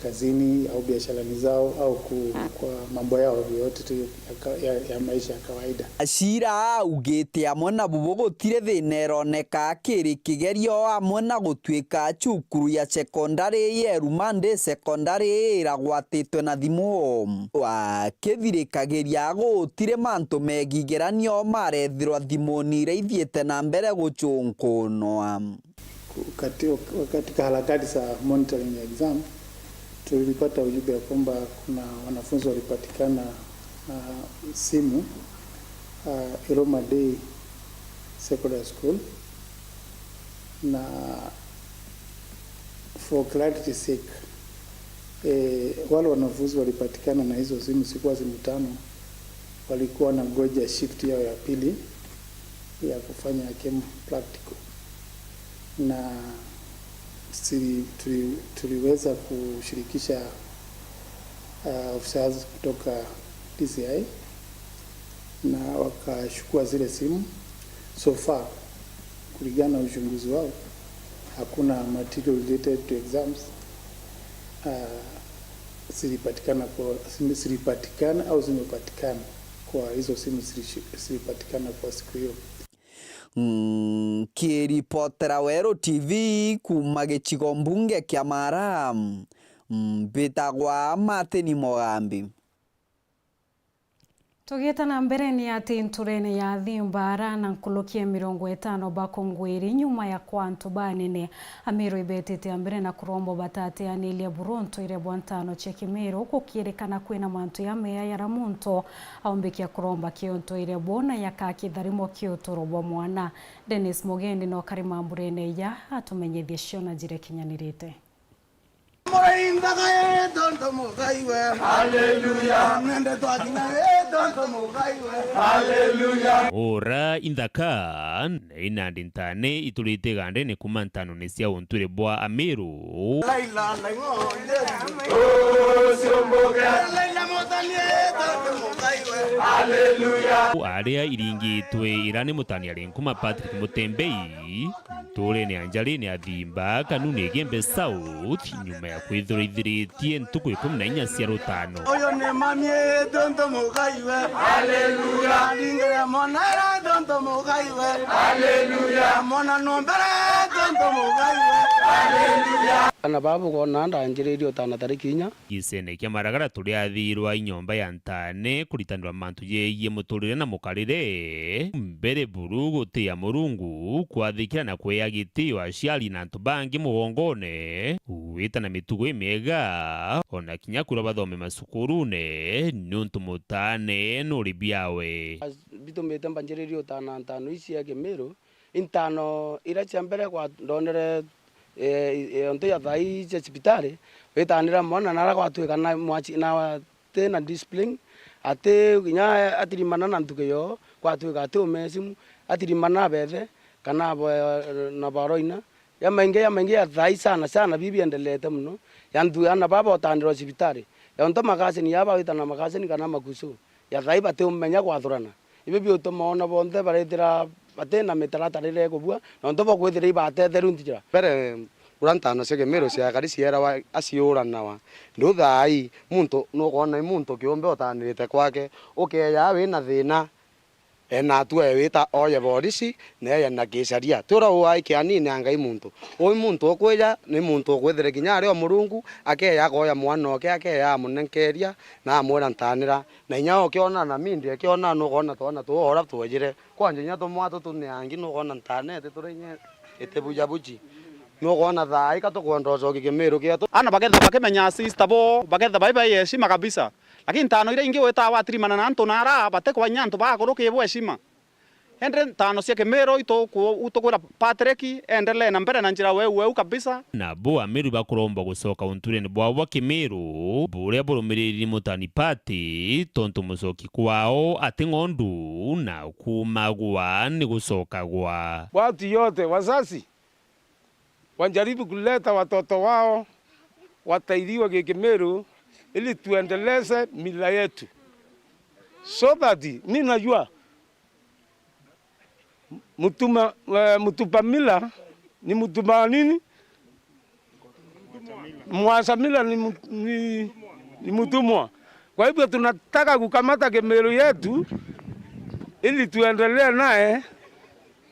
kazini au biasharani zao au ku-, kwa mambo yao yote tu ya ka-, ya, ya maisha ya kawaida. Machira augite amwe na bubu gutiri thina ironeka kiri kigerio amwe na gutuika cukuru ya sekondari ya Erumande sekondari iragwatitwe na thimu. Akithirikagiria gutiri mantu megigeranio marethirwa thimuni iria ithiite na mbere gucunkunwa. Wakati, wakati katika harakati za monitoring exam, tulipata ujumbe ya kwamba kuna wanafunzi walipatikana na simu, uh, Iroma Day Secondary School, na for clarity sake, eh, wale wanafunzi walipatikana na hizo simu, sikuwa simu tano, walikuwa wanangoja shift yao ya pili ya kufanya chem practical. Na Siri-, tuli-, tuliweza kushirikisha, uh, officers kutoka D C I na wakachukua zile simu. So far, kulingana na uchunguzi wao, hakuna material related to exams, uh, zilipatikana kwa, zilipatikana au zimepatikana kwa hizo simu zilishi-, zilipatikana kwa siku hiyo. Nkiripotera Weru T V kuuma gicigo mbunge kia Mara, mbitagwa Martin Mogambi. Tugiita na mbere, ni ati nturene ya Thimbara na nkuruki ya mirongo itano bakungwiri nyuma ya kwa antu banene. Amiru ibetite a mbere na kuromba batateaniria buru ntuire bwa ntano cia Kimiru, gukirikana kwina mantu ya meya yara muntu aumbikia kuromba ki untuire bwo na yaka kitharimo ki uturo bwa mwana. Dennis Mugendi no kari mamburene ya atumenyithie ciona jire kinyanirite. Muraindaga ii tontu Mugai we. Haleluya. Nende twakinya ii tontu Mugai we. Haleluya. Ura inthaka na inandi ntane iturite igandene kuuma ntanone cia untwire bwa Amiru. Laila na ng'onde. Uciumbuke. Laila motani ii tontu Mugai we. Haleluya. Aria iringitwe irani mutani ari nkuma Patrick Mutembei. Ntuurene ya Njarine ya Thiimba, Kanuni Igembe South, nyuma ya kwithirwa ithiritie ntuku ikumi na inya cia rutano. Uyu ni mami tontu Mugai we. Haleluya. Aringire mwana tontu Mugai we. Haleluya. Mwana nombere tontu Mugai we. Haleluya. Ana babu gona ndanjiririe utana tariki inya. Gisene kia Maragara turiathirwa i nyomba ya ntaane kuritanirwa mantu jegie muturire na mukarire. Mbere buru gutia Murungu, kwathikira na kwea gitio aciari na antu bangi mugongone, gwita na mitugo imiega, ona kinya kuria bathome macukurune, niuntu mutaane nuri biawe. Bitumite mbanjiririe utana ntano ici cia Kimiru, intano iria cia mbere kwa ndonere, eh, eh, onto ya thai cia cibitari, witanira mwana nara gwatuika na mwachi, na ati na discipline, ati kinya atirimana na nthuki yoo, gwatuika ati umesimu, atirimana abethe, kana abo, na baroina. Ya maingi, ya maingi ya thai sana sana, bibi biendelete mono, ya nthu ana baba otanirwa cibitari, ya onto makasini ya bawita na makasini kana makusu. Ya thai batiumenya kwathurana. Ibi biutuma ona bonthe barethira bati na mitaratara iria ikubua, nontu bwa kwithira ibatetheru njira. Mbere, uria ntano cia Kimiru ciakari cierawa aciuranawa. Riu thaai, muntu nukwona i muntu kiumbe utanirite kwake, ukeeja wina thina, ena atua ewita oye borisi, na eye na kicaria. Ti uria uai kianini a Ngai muntu. Ui muntu ukwija, ni muntu ukwithire kinya ari o Murungu, akeeja akoya mwana oke, akeeja amunenkeria, na amwira ntanira. Na inya ukiona na mindi ikiona nukwona twana tuu ura twejire. Kwanja inya tumwa tutu ni angi nukwona ntanete turi inya itibujabuji. Nukwona thaai ka tukwenda ucoki Kimiru kietu. Ana baketha bakimenya sister bo, baketha bai bai heshima kabisa. Lakini ntano iria ingi witaga watirimana na antu nara, batikwa inya antu ba akuru kibu heshima. Ende ntano cia Kimiru itu ku-, tukwira Patrick endelee na mbere na njira weu weu kabisa. Nabo Amiru bakuromba gucoka unturene bwao bwa Kimiru, buria burumiriri ni mutani Pati, tontu mucoki kwao ati ng'ondu na kuumagwa ni gucokagwa. Watu yote, wazazi wajaribu kuleta watoto wao watairiwe Kikimiru ili tuendeleze mila yetu. So that, mi najua Mtuma, eh, mtupa mila ni mtuma wa nini? Mwacha mila ni, ni, ni mtumwa. Kwa hivyo tunataka kukamata Kimiru yetu ili tuendelee naye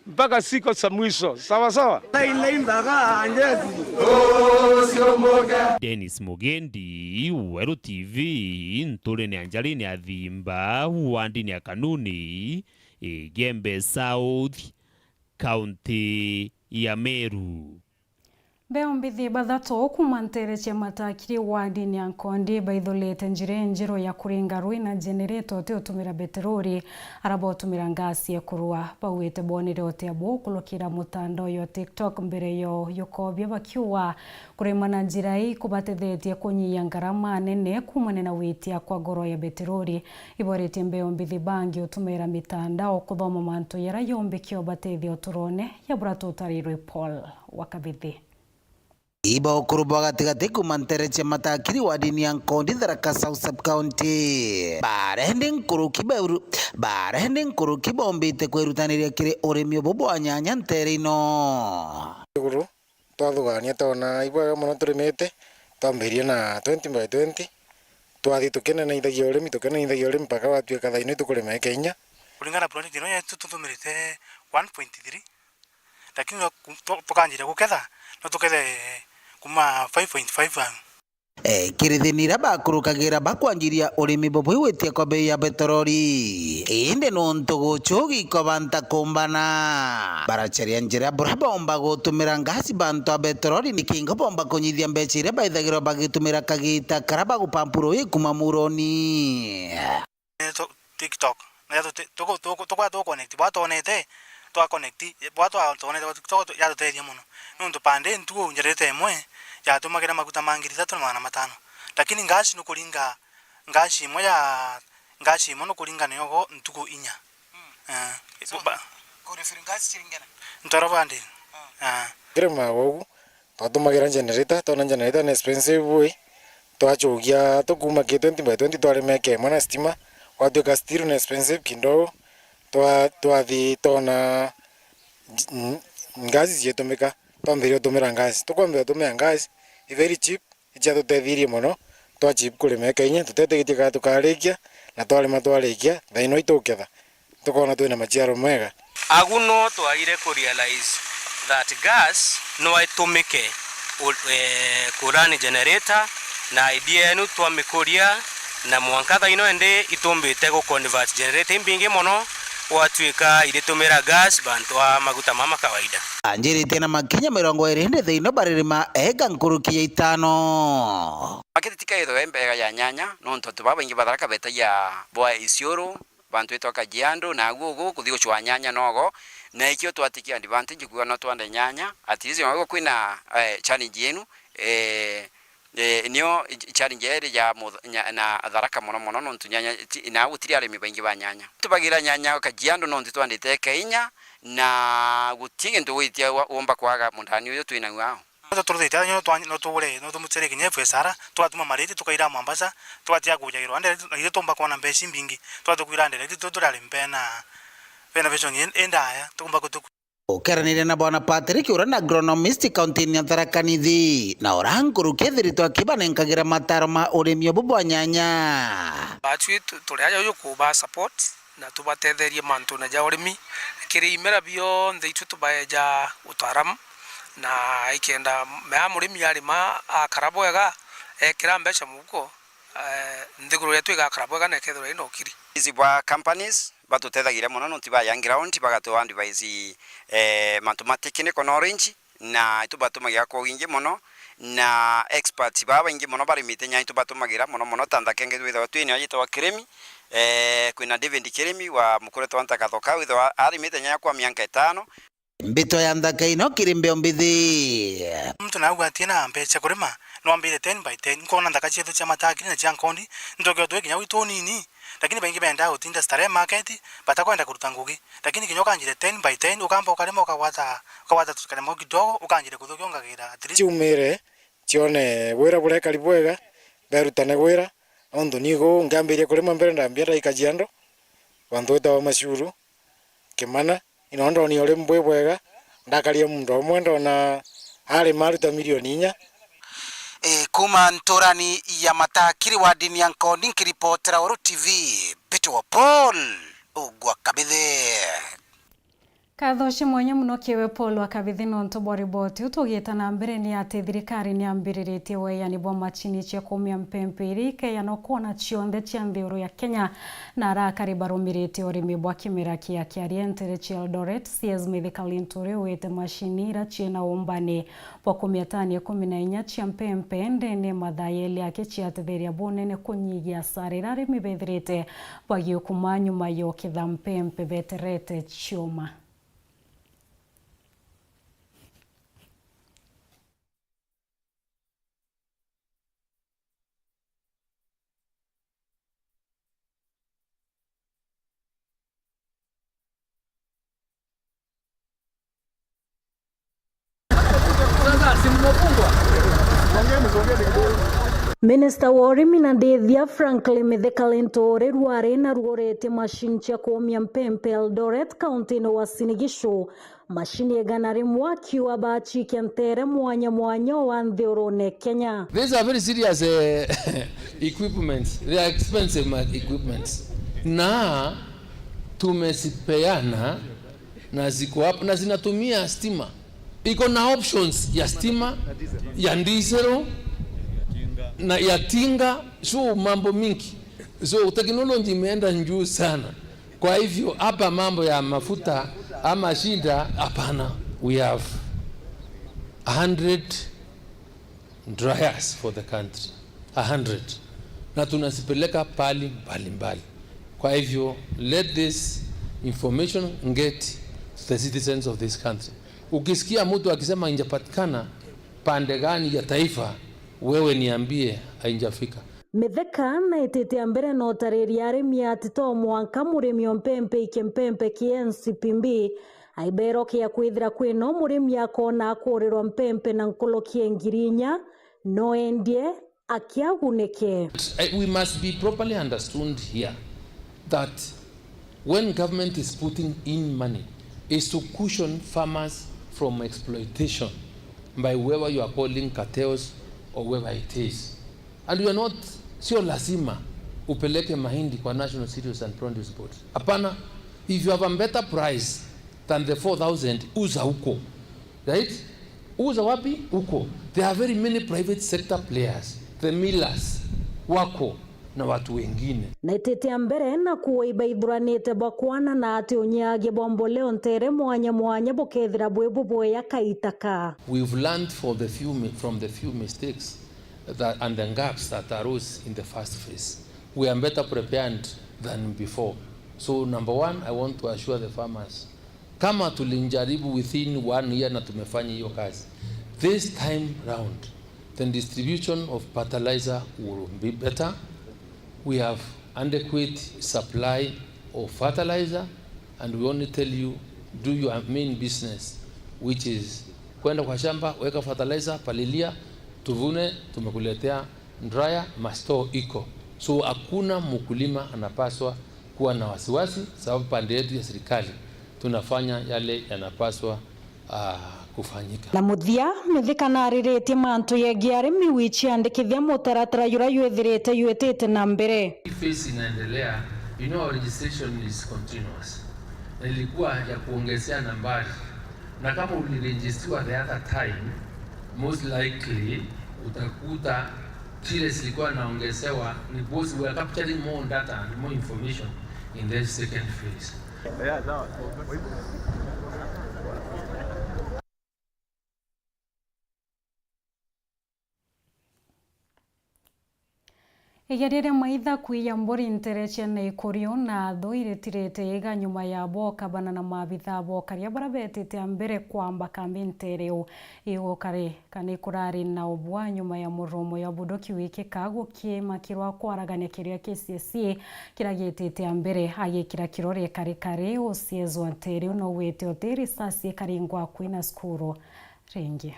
mpaka siku za mwisho. Sawa sawa? Dennis Mugendi, Weru T V, nturene ya Njarine ya Thimba, wandini ya Kanuni, Igembe South, kaunti ya Meru. Mbeu mbithi bathatu kuuma nteere cia Matakiri wandini ya Nkondi baithurite njira injeru ya kuringa rui na generator uti utumira beterori, ara bautumira ngasi ya kurua. Bauite boonire utia buu kurukira mutandao jwa TikTok mbere yo jukoobia bakiuga kurima na njira ii kubatethetie kunyihia ngarama nene kuumania na witia kwa goro ya beterori. Iboretie mbeu mbithi bangi utumira mitandao kuthoma mantu jaria jombikia ubatethia uturoone ya buria tutarirwe Paul wa Kabithi. Iba ukuru bwa gatigati kuuma ntere cia Matakiri wadini ya Nkondi, Tharaka South Sub County. Barendi nkuruki beru-, barendi nkuruki bombite kwirutaniria kiri urimi ubu bwa nyanya ntere ino. Iguru, twathugania twona ibwega mono turimite, twambirie na twenty by twenty, twathi tukinenaithagia urimi, tukinenaithagia urimi mpaka gwatuika thaino itukurima eke inya. Kuringana na project ino yetu tuthumirite one point three, lakini no ku-, tu-, tukanjiria guketha, no tukethe kuma five point five au. Eh, kiri thina iria bakurukagira bakwanjiria urimi bubwigwitie kwa bei ya betorori. Indi nontu guchu giko banta kumbana, baracaria njira buria bomba gutumira ngasi bantu a betorori, nikingo bomba kunyithia mbeca iria baithagirwa bagitumira kagita karia bagupampura ui kuma muroni. Tu-, TikTok. Na ya tuti-, tuku-, tuku-, tukwa tu connect, bwa twonete, twa connect, bwa twa twonete, bwa TikTok tu-, yatutethia mono. Nontu pande ntuku njarite imwe, yatumagira maguta ma ngiri ithatu na magana matano. Lakini ngasi nukuringa, ngasi imwe ya, ngasi imwe nukuringa nayo go ntuku inya. Eh, so, ba- Ntoro bandi. Ah. Kirima ugu, Twatumagira generator, twona generator ni expensive bui, twachukia tukuma ki twenty by twenty twarima eka imwe na stima, gwatuika still ni expensive kidogo, twa-, twathi twona ng-, ngasi cietumika, twambiria utumira ngasi. Tukwambia utumira ngasi, i very cheap, iciatutethirie mono, twa cheap kurima eka inya, tutetigitie kana tukarikia, na twarima twarikia, thaino ituketha. Tukoona twina maciaro mega. Agu no twaire ku realize that gas no itumike u-, eh, ku run generator, na idea yenu twamikuria, na mwanka thaino indi itumbite gu convert generator imbingi mono, gwatuika iritumira gas bantu a maguta mama kawaida. Anjirite na makinya mirongo iri ndi thaino baririma eka nkuruki ya itano. Makete tika ithwe mbega ya nyanya, nontu antu babaingi ba Tharaka betagia bwa Isiolo, bantu itwa Kajiado, na agu ugu kuthi gucwa nyanya nogo, na ikio twatikia advantage kuga no twande nyanya, at least nogo kwina, eh, challenge yenu, eh, eh, nio ch-, challenge iri ya mutha-, nya-, na Tharaka mono mono, nontu nyanya ti-, na gutiri arimi baingi ba nyanya. Tubagira nyanya Kajiado nontu twandite eka inya, na guti gintu gwitia wa-, womba kwaga mundani uyu twinaguo ao. Nontu turuthite aja nyo twa-, no tugure, no tumucere kinya F S R, twatuma mariti, tukaira Mombasa, twatia kujagirwa ndere, na ithe tumba kwona mbeca imbingi, twatukwira ndere, ithe tu-, turari mpena, bena vision in-, indaya, tukumba kutuku. Ukeraniria na Bwana Patrick, uria ni agronomist kaunti-ini ya Tharaka Nithi, na uria nkuruki ethiritwe akibanenkagira mataro ma urimi ubu bwa nyanya. Batwi tu-, turi aja uju kuba support, na tubatetherie mantune ja urimi. Kiri imera bionthe itwi tubaeja utaaramu, na ikenda mea murimi arima akara bwega, ekira mbeca muhuko, eh, nthiguru yetu igakara bwega na ikethirwa ina ukiri. Isi bwa companies batutethagiria mono nontu ba young ground bagatu advise, eh, mantu ma technical knowledge, na itu batumagira kwa wingi mono, na experts baa baingi mono barimite nyanya itu batumagira mono mono, ta nthaka ingi twithagwa twinayo yitagwa Kirimi, eh, kwina David Kirimi wa Mukuretwa Ntakathoka, withagwa arimite nyanya kwa mianka itano. Mbito ya nthaka ino kiri mbeo mbithi. Muntu naugwa atina mbeca kurima, nwambire ten by ten, nkona nthaka cietu cia Matakiri na cia Nkondi, ntoke utwe kinya gwitu unini, lakini baingi bendaa gutinda starehe market, batakwenda kuruta ngugi. Lakini kinya ukanjire ten by ten, ukamba ukarima, ukagwata, ukagwata tukarima kidogo, ukanjire kuthukia ungagira at least. Ciumire, cione wira burekari bwega, berutane wira, nontu nigu nkiambiria kurima mbere ndambia ndaikagia andu, bantu betawa Macuru, Kimana, ino ndonire urimi bwi bwega, ndakaria muntu umwe ndona arima aruta milioni inya. E, kuma nturani ya Matakiri wadini ya Nkondi, nkiripotera Uru T V, Mbitwa Paul Ugwa Kabithe. Nkatho cia mwanya mono kiwe Paul wa Kabithi nontu bwa riboti iu. Tugiita na mbere, ni ati thirikari ni yambiriritie weeyani bwa macini cia kuumia mpempe iria ikeeyanwa kwona cionthe cia nthiguru ya Kenya, na arakari barumirite urimi bwa kimera kia kiaria ntere cia Eldoret. C S Mithika Linturi ugite macini ira ciina umbani bwa kumia tani ikumi na inya cia mpempe ndene mathaa yeli aki ciatetheria bunene kunyigia asara iria arimi bethirite bagiukuma nyuma ya ukitha mpempe beterete cioma. Sasa si mmefungwa? Minista wa urimi na ndithia Franklin Mithika Linturi rwari na rugurite mashini cia kuumia mpempe Eldoret, kaunti-ini wa Uasin Gishu. Mashini igana rimwe akiuga bachikia ntere mwanya mwanya wa nthigurune Kenya. These are very serious, eh, equipments. They are expensive ma-, equipments. Na tumezipeana na ziko hapo na zinatumia stima. Iko na options ya stima, ya diesel, na ya tinga, so mambo mingi. So technology imeenda juu sana. Kwa hivyo hapa mambo ya mafuta ama shida, hapana. We have a hundred dryers for the country. A hundred. Na tunazipeleka pali mbalimbali. Kwa hivyo, let this information get to the citizens of this country. Ukisikia mtu akisema injapatikana pande gani ya taifa, wewe niambie, haijafika. Mithika naitite mbere na utariria arimi ati to mwanka murimi o mpempe ikie mpempe ki N C P B aiberokia kwithira kwina murimi akona akurirwa mpempe na nkuruki ya ngiri inya, no endie akiagunike. Eh, we must be properly understood here that when government is putting in money, is to cushion farmers from exploitation by whoever you are calling cartels or whoever it is. And you are not, sio lazima upeleke mahindi kwa National Cereals and Produce Board. Hapana, if you have a better price than the four thousand, uza huko. Right? Uza wapi? Huko. There are very many private sector players, the millers wako na watu wengine. Naitite mbere na kuuga ibaithuranite bwa kwana na ati unyagia bwa mboleo ntere mwanya mwanya bukethira bwi bubwea kaita ka. We've learned for the few mi-, from the few mistakes that, and the gaps that arose in the first phase. We are better prepared than before. So number one, I want to assure the farmers, kama tulijaribu within one year na tumefanya hiyo kazi, this time round, the distribution of fertilizer will be better. We have adequate supply of fertilizer, and we only tell you, do your main business, which is kwenda kwa shamba, weka fertilizer, palilia, tuvune, tumekuletea dryer, ma store iko. So hakuna mkulima anapaswa kuwa na wasiwasi, sababu pande yetu ya serikali tunafanya yale yanapaswa, ah, kufanyika. Na muthia, Mithika nariritie mantu yegii arimi wiciandikithia mutaratara jura jwithirite jwitite na mbere. Hii phase inaendelea, you know, our registration is continuous. Na ilikuwa ya kuongezea nambari. Na kama uliregistiwa the other time, most likely utakuta zile zilikuwa naongezewa ni because we are capturing more data and more information in the second phase. Igeria ria maitha kwiya mburi ntere cia Naikuriu na Athu iritirite iga nyuma ya bo kabana na maabithaa ba ukaria baria betite a mbere kwamba kambi ntere iu. Igukari kana ikurari na ubua nyuma ya murumo ya bunduki wikika gukimakirwa kwaragania kiria K C S E kiria gitite a mbere agikira kirori karikari uciezwa ntere iu no wite uti risasi ikaringwa kwina cukuru ringi.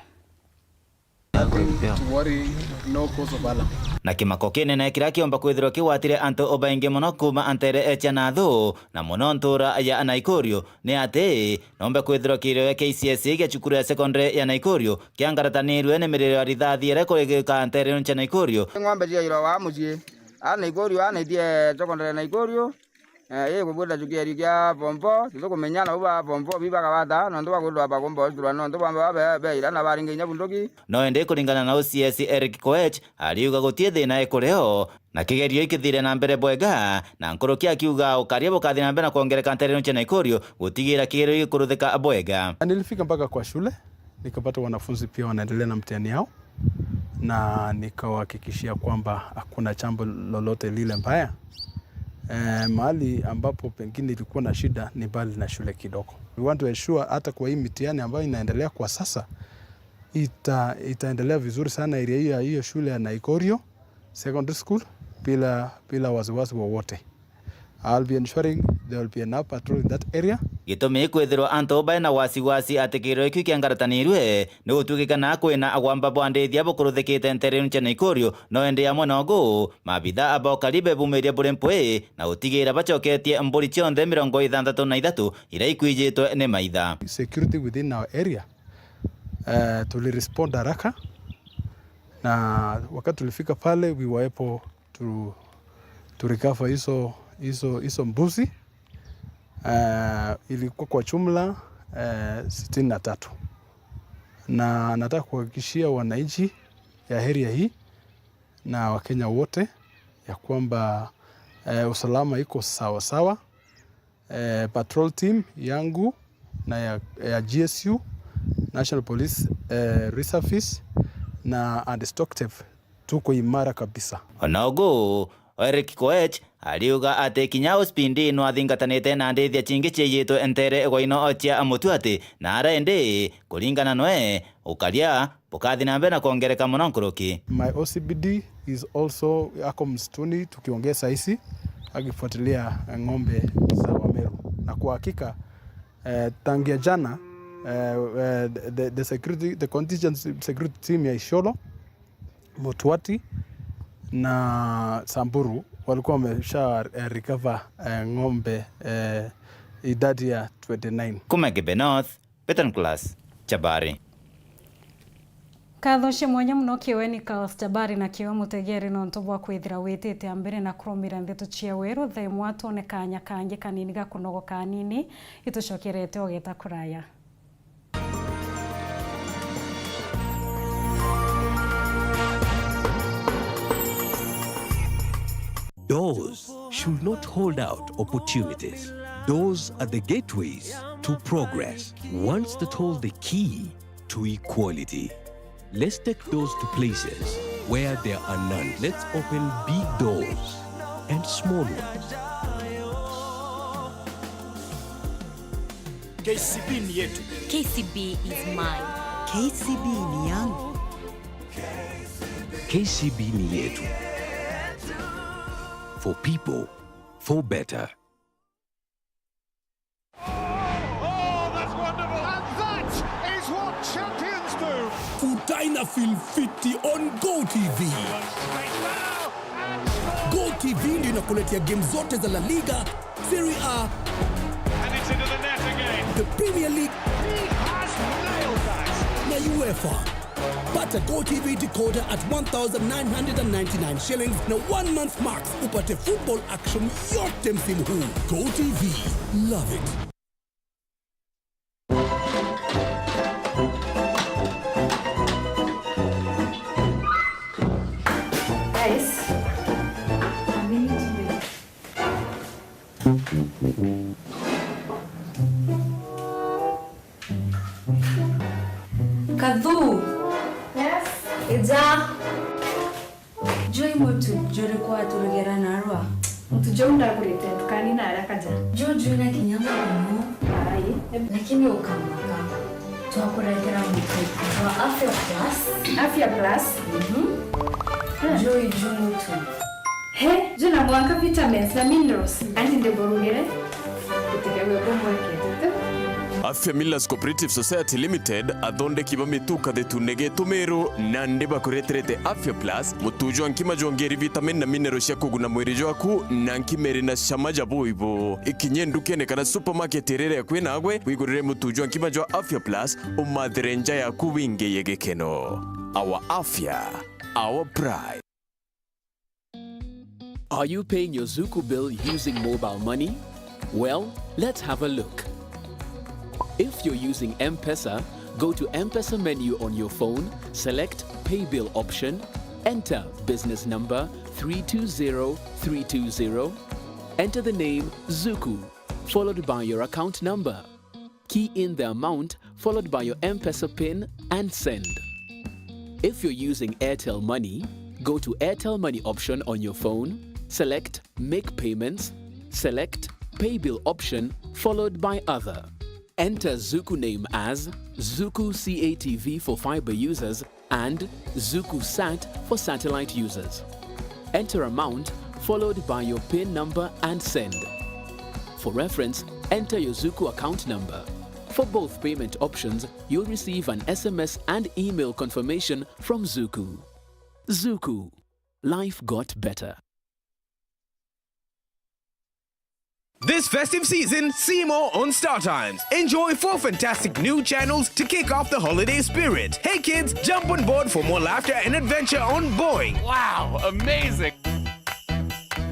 To worry, no cause of alarm. Na kimako kinene kiria kiomba kwithirwa kigwatire antu baingi mono kuuma ntere cia Nathu, na mono ntura ya Naikuriu, ni ati nombe kwithirwa kirio gia K C S E gia cukuru ya secondary ya Naikuriu kiangaratanirue ni miriro ya rithathi iria ikurigika ntere cia Naikuriu. Ng'ombe ciairwa wa mucii, a Naikuriu, a Naitie secondary ya Naikuriu. Eh, ii kubwira cukuru kia form four, titukumenya nau ba form four bibagawata, nontu bwa kwithirwa bakumba ucurwa, nontu bwa be-, beira na baringa inya bunduki. No indi kuringana na O C S Eric Koech, ariuga guti thina ikurio, na kigerio ikithire na mbere bwega, na nkuruki akiuga ukaria bukathi na mbere na kwongereka ntere cia Naikuriu, gutigira kigerio gikuruthika bwega. Na nilifika mpaka kwa shule, nikapata wanafunzi pia wanaendelea na mtihani yao. Na nikawahakikishia kwamba hakuna jambo lolote lile mbaya. Eh, mahali ambapo pengine ilikuwa na shida ni mbali na shule kidogo. We want to ensure hata kwa hii mitihani ambayo inaendelea kwa sasa, ita-, itaendelea vizuri sana area hiyo ya hiyo shule ya Naikorio Secondary School bila, bila wasiwasi wowote. I'll be ensuring there will be enough patrol in that area Gitumi kwithirwa antu baina wasiwasi ati kiriro kiu kia Ngaratanirue ni gutwikika na kwina agwamba bwa ndithia bukuruthikite ntere cia Naikuru, no indi amwe nogu, maabitha ba ukari bebumiria buri mpwi na gutigira bacoketie mburi cionthe mirongo ithantatu na ithatu iria ikwijitwe ni maitha. Security within our area, eh, tulirespond haraka, na wakati tulifika pale, we were able to, to recover hizo, hizo, hizo mbuzi. Eh, ilikuwa kwa jumla, eh, sitini na tatu. Na nataka kuhakikishia wananchi ya area hii na Wakenya wote ya kwamba, eh, usalama iko sawa sawa. Eh, patrol team yangu na ya, ya G S U, National Police, eh, Reservice na and Stock Theft, tuko imara kabisa. Ona ugu, Eric Koech ariuga ati kinya Ospindi no athingatanite na ndithia cingi ciijitwe ntere gwa ino cia Mutuati, na ara indi kuringana noe ukaria bukathi na mbere na kwongereka mono nkuruki. My O C P D is also ako msituni tukiongea saisi akifuatilia ng'ombe za Wameru. Na kwa hakika, eh, tangia jana, eh, eh, the, the security, the contingent security team ya Isiolo, Mutuati na Samburu walikuwa wamesha, eh, recover, eh, ng'ombe, eh, idadi ya twenty-nine. Kuma Kibe North, Peter Nicholas Chabari. Nkatho cia mwanya mono Kiweni Charles Chabari na Kiwe Mutegeri nontu bwa kwithira witite a mbere na kurumira ndeto cia weru. Thaa imwe twone kanya kangi kanini ga kunogoka anini, itucokerete ugeta kuraya. Doors should not hold out opportunities. Doors are the gateways to progress. Once that hold the key to equality. Let's take doors to places where there are none. Let's open big doors and small ones. K C B ni yetu. K C B is mine. K C B ni yangu. K C B ni yetu. For people, for better. Oh, that's wonderful. And that is what champions do. Utai na Feel Fiti on Go T V. Go T V ndio inakuletea game zote za La Liga, Serie A, and it's into the net again. The Premier League, he has nailed that, na UEFA. Pata Go T V decoder at one thousand nine hundred and ninety-nine shillings na one month max upate football action yote msimu huu. Go T V, love it. Guys, I'm going to Kathu! Yes? Ija! Joi mutu, juri kwa turugera narua. Mutu juu ndagurite ndukani na araka ja. Juu jwina kinya muno. Ai. Lakini ukamaka. Twakuretera mutu wa Afya Plus. Afya Plus? Mhm. Ah. Joi juu mutu. He, jwina mwanka vitamins na minerals, andi ndiburugire. Gutigagwe bumwe kethete. Afya Millers Cooperative Society Limited, athondeki ba mituka thitune gitumiru, nandi bakureterete Afya Plus, mutu jwa nkima jwongeri vitamin na mineral cia kuguna mwiri jwaku, na nkima iri na cama ja buibu. Ikinye ndukene kana supermarket iria iri akui nagwe, wigurire mutu jwa nkima jwa Afya Plus, umathire nja yaku wingiye gikeno. Our Afya, our pride. Are you paying your Zuku bill using mobile money? Well, let's have a look. If you're using M-Pesa, go to M-Pesa menu on your phone, select Pay Bill option, enter business number three two zero three two zero, enter the name Zuku, followed by your account number. Key in the amount followed by your M-Pesa pin and send. If you're using Airtel Money, go to Airtel Money option on your phone, select Make Payments, select Pay Bill option followed by Other. Enter Zuku name as Zuku C A T V for fiber users and Zuku Sat for satellite users. Enter amount followed by your pin number and send. For reference, Enter your Zuku account number. For both payment options, you'll receive an S M S and email confirmation from Zuku. Zuku. Life got better. This festive season, see more on StarTimes. Enjoy four fantastic new channels to kick off the holiday spirit. Hey kids, jump on board for more laughter and adventure on Boing. Wow, amazing!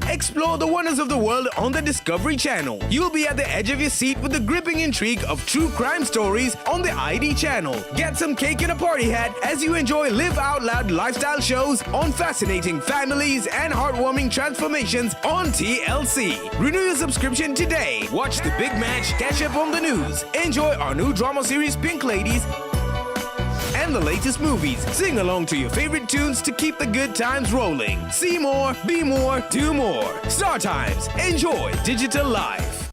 Explore the wonders of the world on the Discovery Channel. You'll be at the edge of your seat with the gripping intrigue of true crime stories on the I D Channel. Get some cake and a party hat as you enjoy live out loud lifestyle shows on fascinating families and heartwarming transformations on T L C. Renew your subscription today. Watch the big match, catch up on the news, enjoy our new drama series Pink Ladies and the latest movies. Sing along to your favorite tunes to keep the good times rolling. See more, be more, do more. StarTimes. Enjoy digital life.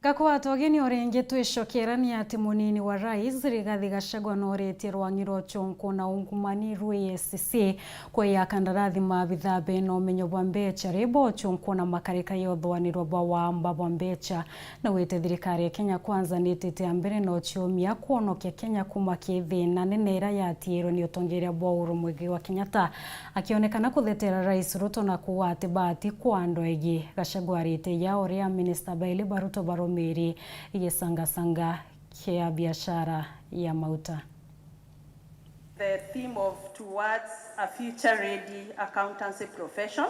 Gakwata ugeni o ringi, twicokerania ati munini wa rais Rigathi Gachagua nooretie rwang'i rwa uchunkuna ungumani rwa E A C C kwaiya kandarathi maabithaa bena umenyo bwa mbecha ri bwa uchunkuna makarika ya uthuanirwa bwa waamba bwa mbecha. Naugite thirikari ya Kenya Kwanza niitite a mbere na uciumia kwonokia Kenya kuuma ki thina nene iria yatiirwe ni utongeria bwa Uhuru Muigai wa Kenyatta. Akionekana kuthetera Rais Ruto na kuuga ati baati kwa andu aingi, Gachagua arite ya uria Minister Bailey Baruto barumiri igicangasanga kia biashara ya mauta. The theme of Towards a Future Ready Accountancy Profession.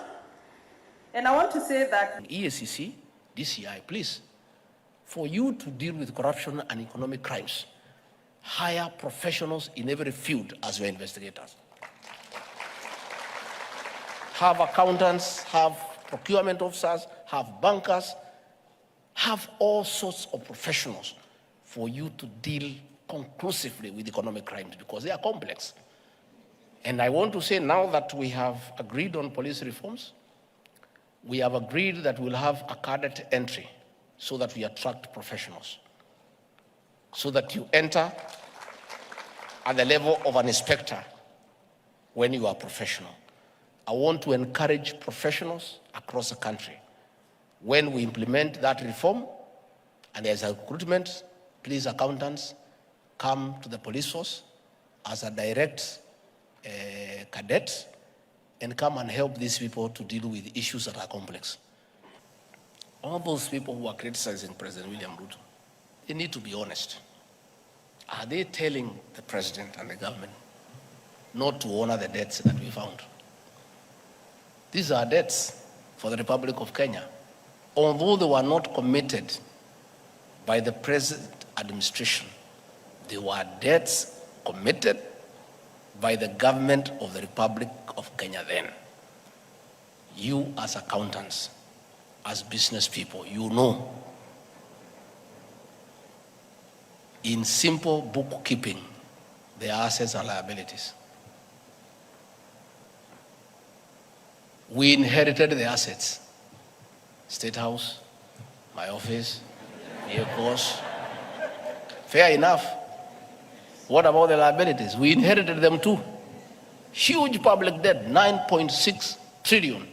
And I want to say that E A C C, D C I, please, for you to deal with corruption and economic crimes, hire professionals in every field as your investigators. Have accountants, have procurement officers, have bankers, have all sorts of professionals for you to deal conclusively with economic crimes because they are complex. And I want to say, now that we have agreed on police reforms, we have agreed that we'll have a cadet entry so that we attract professionals, so that you enter at the level of an inspector when you are professional. I want to encourage professionals across the country. When we implement that reform and there's a recruitment, please, accountants, come to the police force as a direct, eh, cadet and come and help these people to deal with issues that are complex. All those people who are criticizing President William Ruto, they need to be honest. Are they telling the president and the government not to honor the debts that we found? These are debts for the Republic of Kenya. Although they were not committed by the present administration, they were debts committed by the government of the Republic of Kenya then. You as accountants, as business people, you know, in simple bookkeeping, there are assets and liabilities. We inherited the assets. State House, my office, vehicles. Fair enough. What about the liabilities? We inherited them too. Huge public debt, nine point six trillion,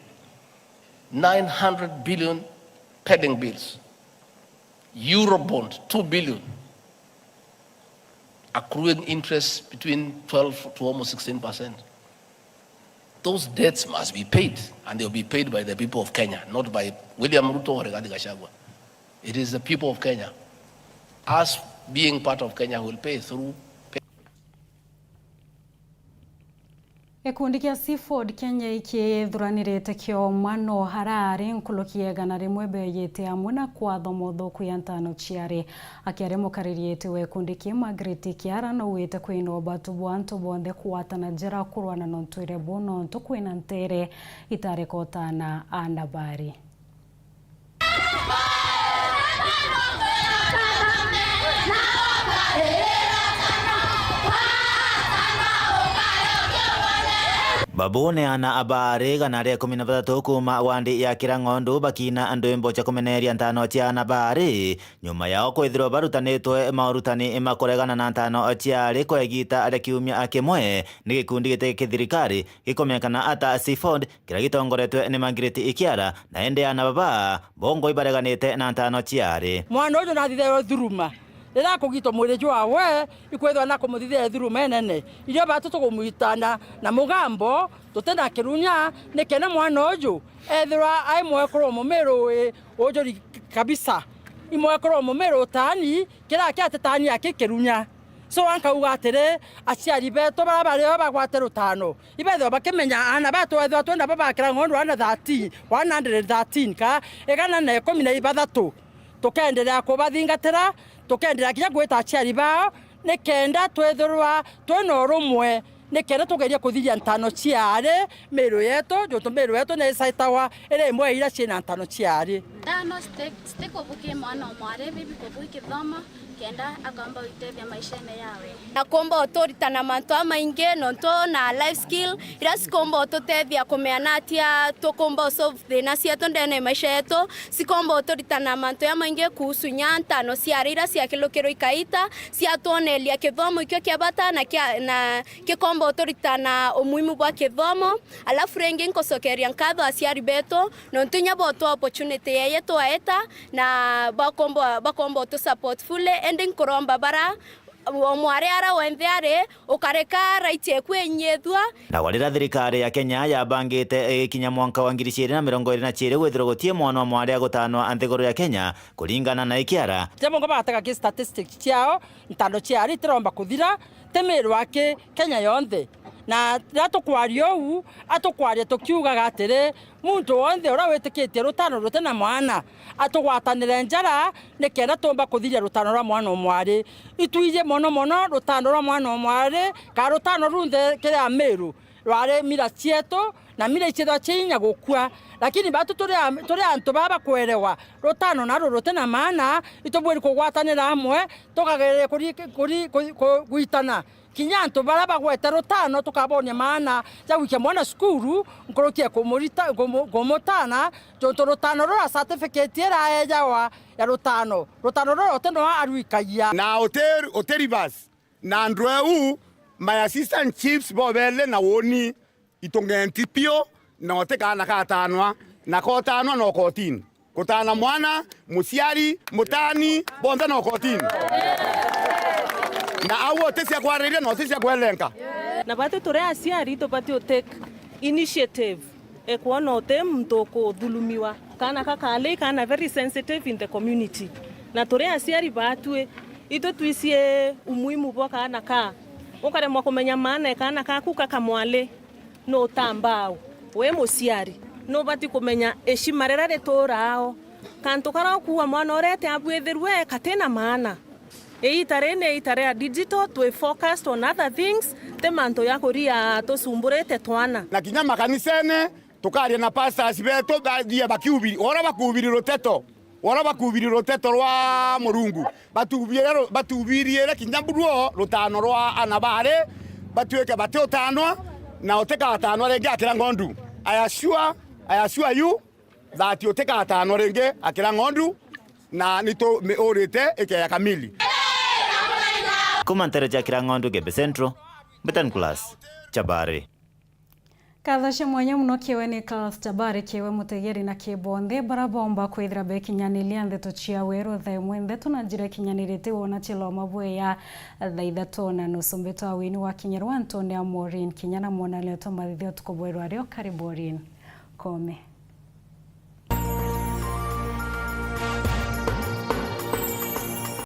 nine hundred billion pending bills. Eurobond, two billion, accruing interest between twelve to almost sixteen percent. Those debts must be paid, and they'll be paid by the people of Kenya, not by William Ruto or Rigathi Gachagua. It is the people of Kenya, us being part of Kenya, who will pay through. Gikundi kia Seafood Kenya ikithuranirite kioma no haraari nkuruki ya igana rimwe beeyite amwe na kwathwa mothuku ya ntano ciari. Akiaria mukariri iti wa gikundi kii Margaret Kiara naugite kwina ubatu bwa antu bonthe kugwatana njara kurwana na untwire buu nontu kwina nteere itareka utaana a nabari. Babu ni ana a baari igana ria ikumi na bathatu kuuma wandi ya Kirang'ondu bakiina ndwimbo cia kumeneria ntaano cia ana baari, nyuma yao kwithirwa barutanitwe maurutani ma kuregana na ntaano cia ari kwa igiita ria kiumia kimwe ni gikundi giti kithirikari gikumenyekana ata CFORD, kiria gitongoretwe ni Margaret Ikiara, na indi ana baba bongwa ibareganite na ntaano cia ari. Mwana uju nathithairwe thuruma. Riria akugitwa mwiri jwawe, ikwithwa na kumuthithia thuruma inene. Irio batu tugumwitana na mugambo, tutina kirunya, nikenda mwana uju ethirwa ai mwekuru mumiru wi ujuri kabisa. I mwekuru mumiru utaani, kiria kiatitaani aki kirunya. So, ankauga atiri, aciari betu baria bario bagwate rutano, ibethirwa bakimenya ana batu ethirwa twina babakira ng'ondu ana thirteen, one hundred thirteen ka igana na ikumi na ibathatu. Tukenderea kubathingatira, tukenderea kinya gwita aciari bao, nikenda twithirwa twina urumwe, nikenda tugerie kuthiria ntano cia ari miiru yetu, juntu miiru yetu ni isaitawa iri imwe ya iria ciina ntano cia ari. Ntano citi-, citikubukia mwana o mwari, bibi kubu ikithoma, kenda akamba gwitethia maishene yawe. Na kumba uturitana mantu amaingi, nontu na life skill, iria cikumba ututethia kumeana atia tukumba usolve thina cietu ndene ya maisha yetu, cikomba uturitana mantu jamaingi kuhusu inya ntano cia ari iria ciakilukirwe ikaita, ciatwoneria kithomo ikio kia bata na kia, na kikomba uturitana umuhimu bwa kithomo. Alafu ringi nkucokeria nkatho aciari betu, nontu inya botwa opportunity yeye twaeta, na bakomba, bakomba utu support fully, indi nkuromba bara o mwari ara wenthe ari, ukareka right eku inyithua. Na riria thirikari ya Kenya yabangite igikinya mwanka wa ngiri ciiri na mirongo iiri na ciiri gwithirwa gutii mwana o mwari agutanwa nthiguru ya Kenya, kuringana na Ikiara. Ti mungu bagatega ki statistics ciao, ntano cia ari itiromba kuthira, ti miiru aki Kenya yonthe. Na riria tukwaria uu, atukwaria tukiugaga atiri, muntu wonthe uria witikitie rutano ruti na mwana, atugwatanire njara, nikenda tumba kuthiria rutano rwa mwana o mwari. Itwiji mono mono rutano rwa mwana o mwari, ka rutano runthe kiri Amiru, rwari mila cietu, na mila iciethwa ciinya gukua. Lakini batu turi a-, turi antu baba bakwerewa, rutano naru ruti na maana, itubwiri kugwatanira amwe, tukagereria kuri-, kuri-, kuri-, ku-, gwitana. Kinya antu baria bagwete rutano tukabonia maana ja gwikia mwana cukuru, nkuruki ya kumurita-, kumu-, kumutana, juntu rutano rura certificate iraejawa ya rutano, rutano rura uti no arwikagia. Na uti, uti reverse. Na andu eu, my assistant chiefs bobele na woni, itung'enti piu, na uti kaana katanwa, na kotanwa no kotini. Kutana mwana, muciari, mutani, bonthe no kotini. Na au uti cia kwariria na uti cia kwelenga. Na batu turi aciari tubati u take initiative e kwona uti muntu ukuthulumiwa. Kaana ka kali, kaana very sensitive in the community. Na turi aciari batwi, itu twicie umuhimu bwa kaana ka. Ukaremwa kumenya maana e kaana kaku ka kamwali. Nutambaa u? Wi muciari, nubati kumenya eshima riria rituuraao. Kantu karia ukuua mwana uria ati abwithirwe katina maana. Iita riri ni iita ria digital, twi focused on other things, ti mantu ya kuria tusumburite twana. Na kinya makanisene, tukaria na pastors betu, bathie bakiubiri, ora bakubiri ruteto. Wora bakubiri ruteto rwa Murungu, batubire ru-, batubiriire kinya buruo rutano rwa ana baari, batuike batiutanwa, na utikatanwa ringi akira ng'ondu. I assure, I assure you that utikatanwa ringi akira ng'ondu, na nitumiurite ikeya kamili. Kuma ntere cia Kirang'ondu, Gembe Central, Mbitan Class, Chabari. Nkatho cia mwanya mono kiewe Nicholas Jabari, kiewe mutegeri na kii bonthe bara bomba kwithira bekinyaniria ndeto cia weru thaa imwe ntheto na njira ikinyanirite wona chiloma bweya thaa ithatu na nusu. Mbitwa Wini wa Kinyarwa, Ntone ya Maureen Kinya na Mwana Leto Mathithio, tuko bwerwa rio. Karibu Maureen. Kome.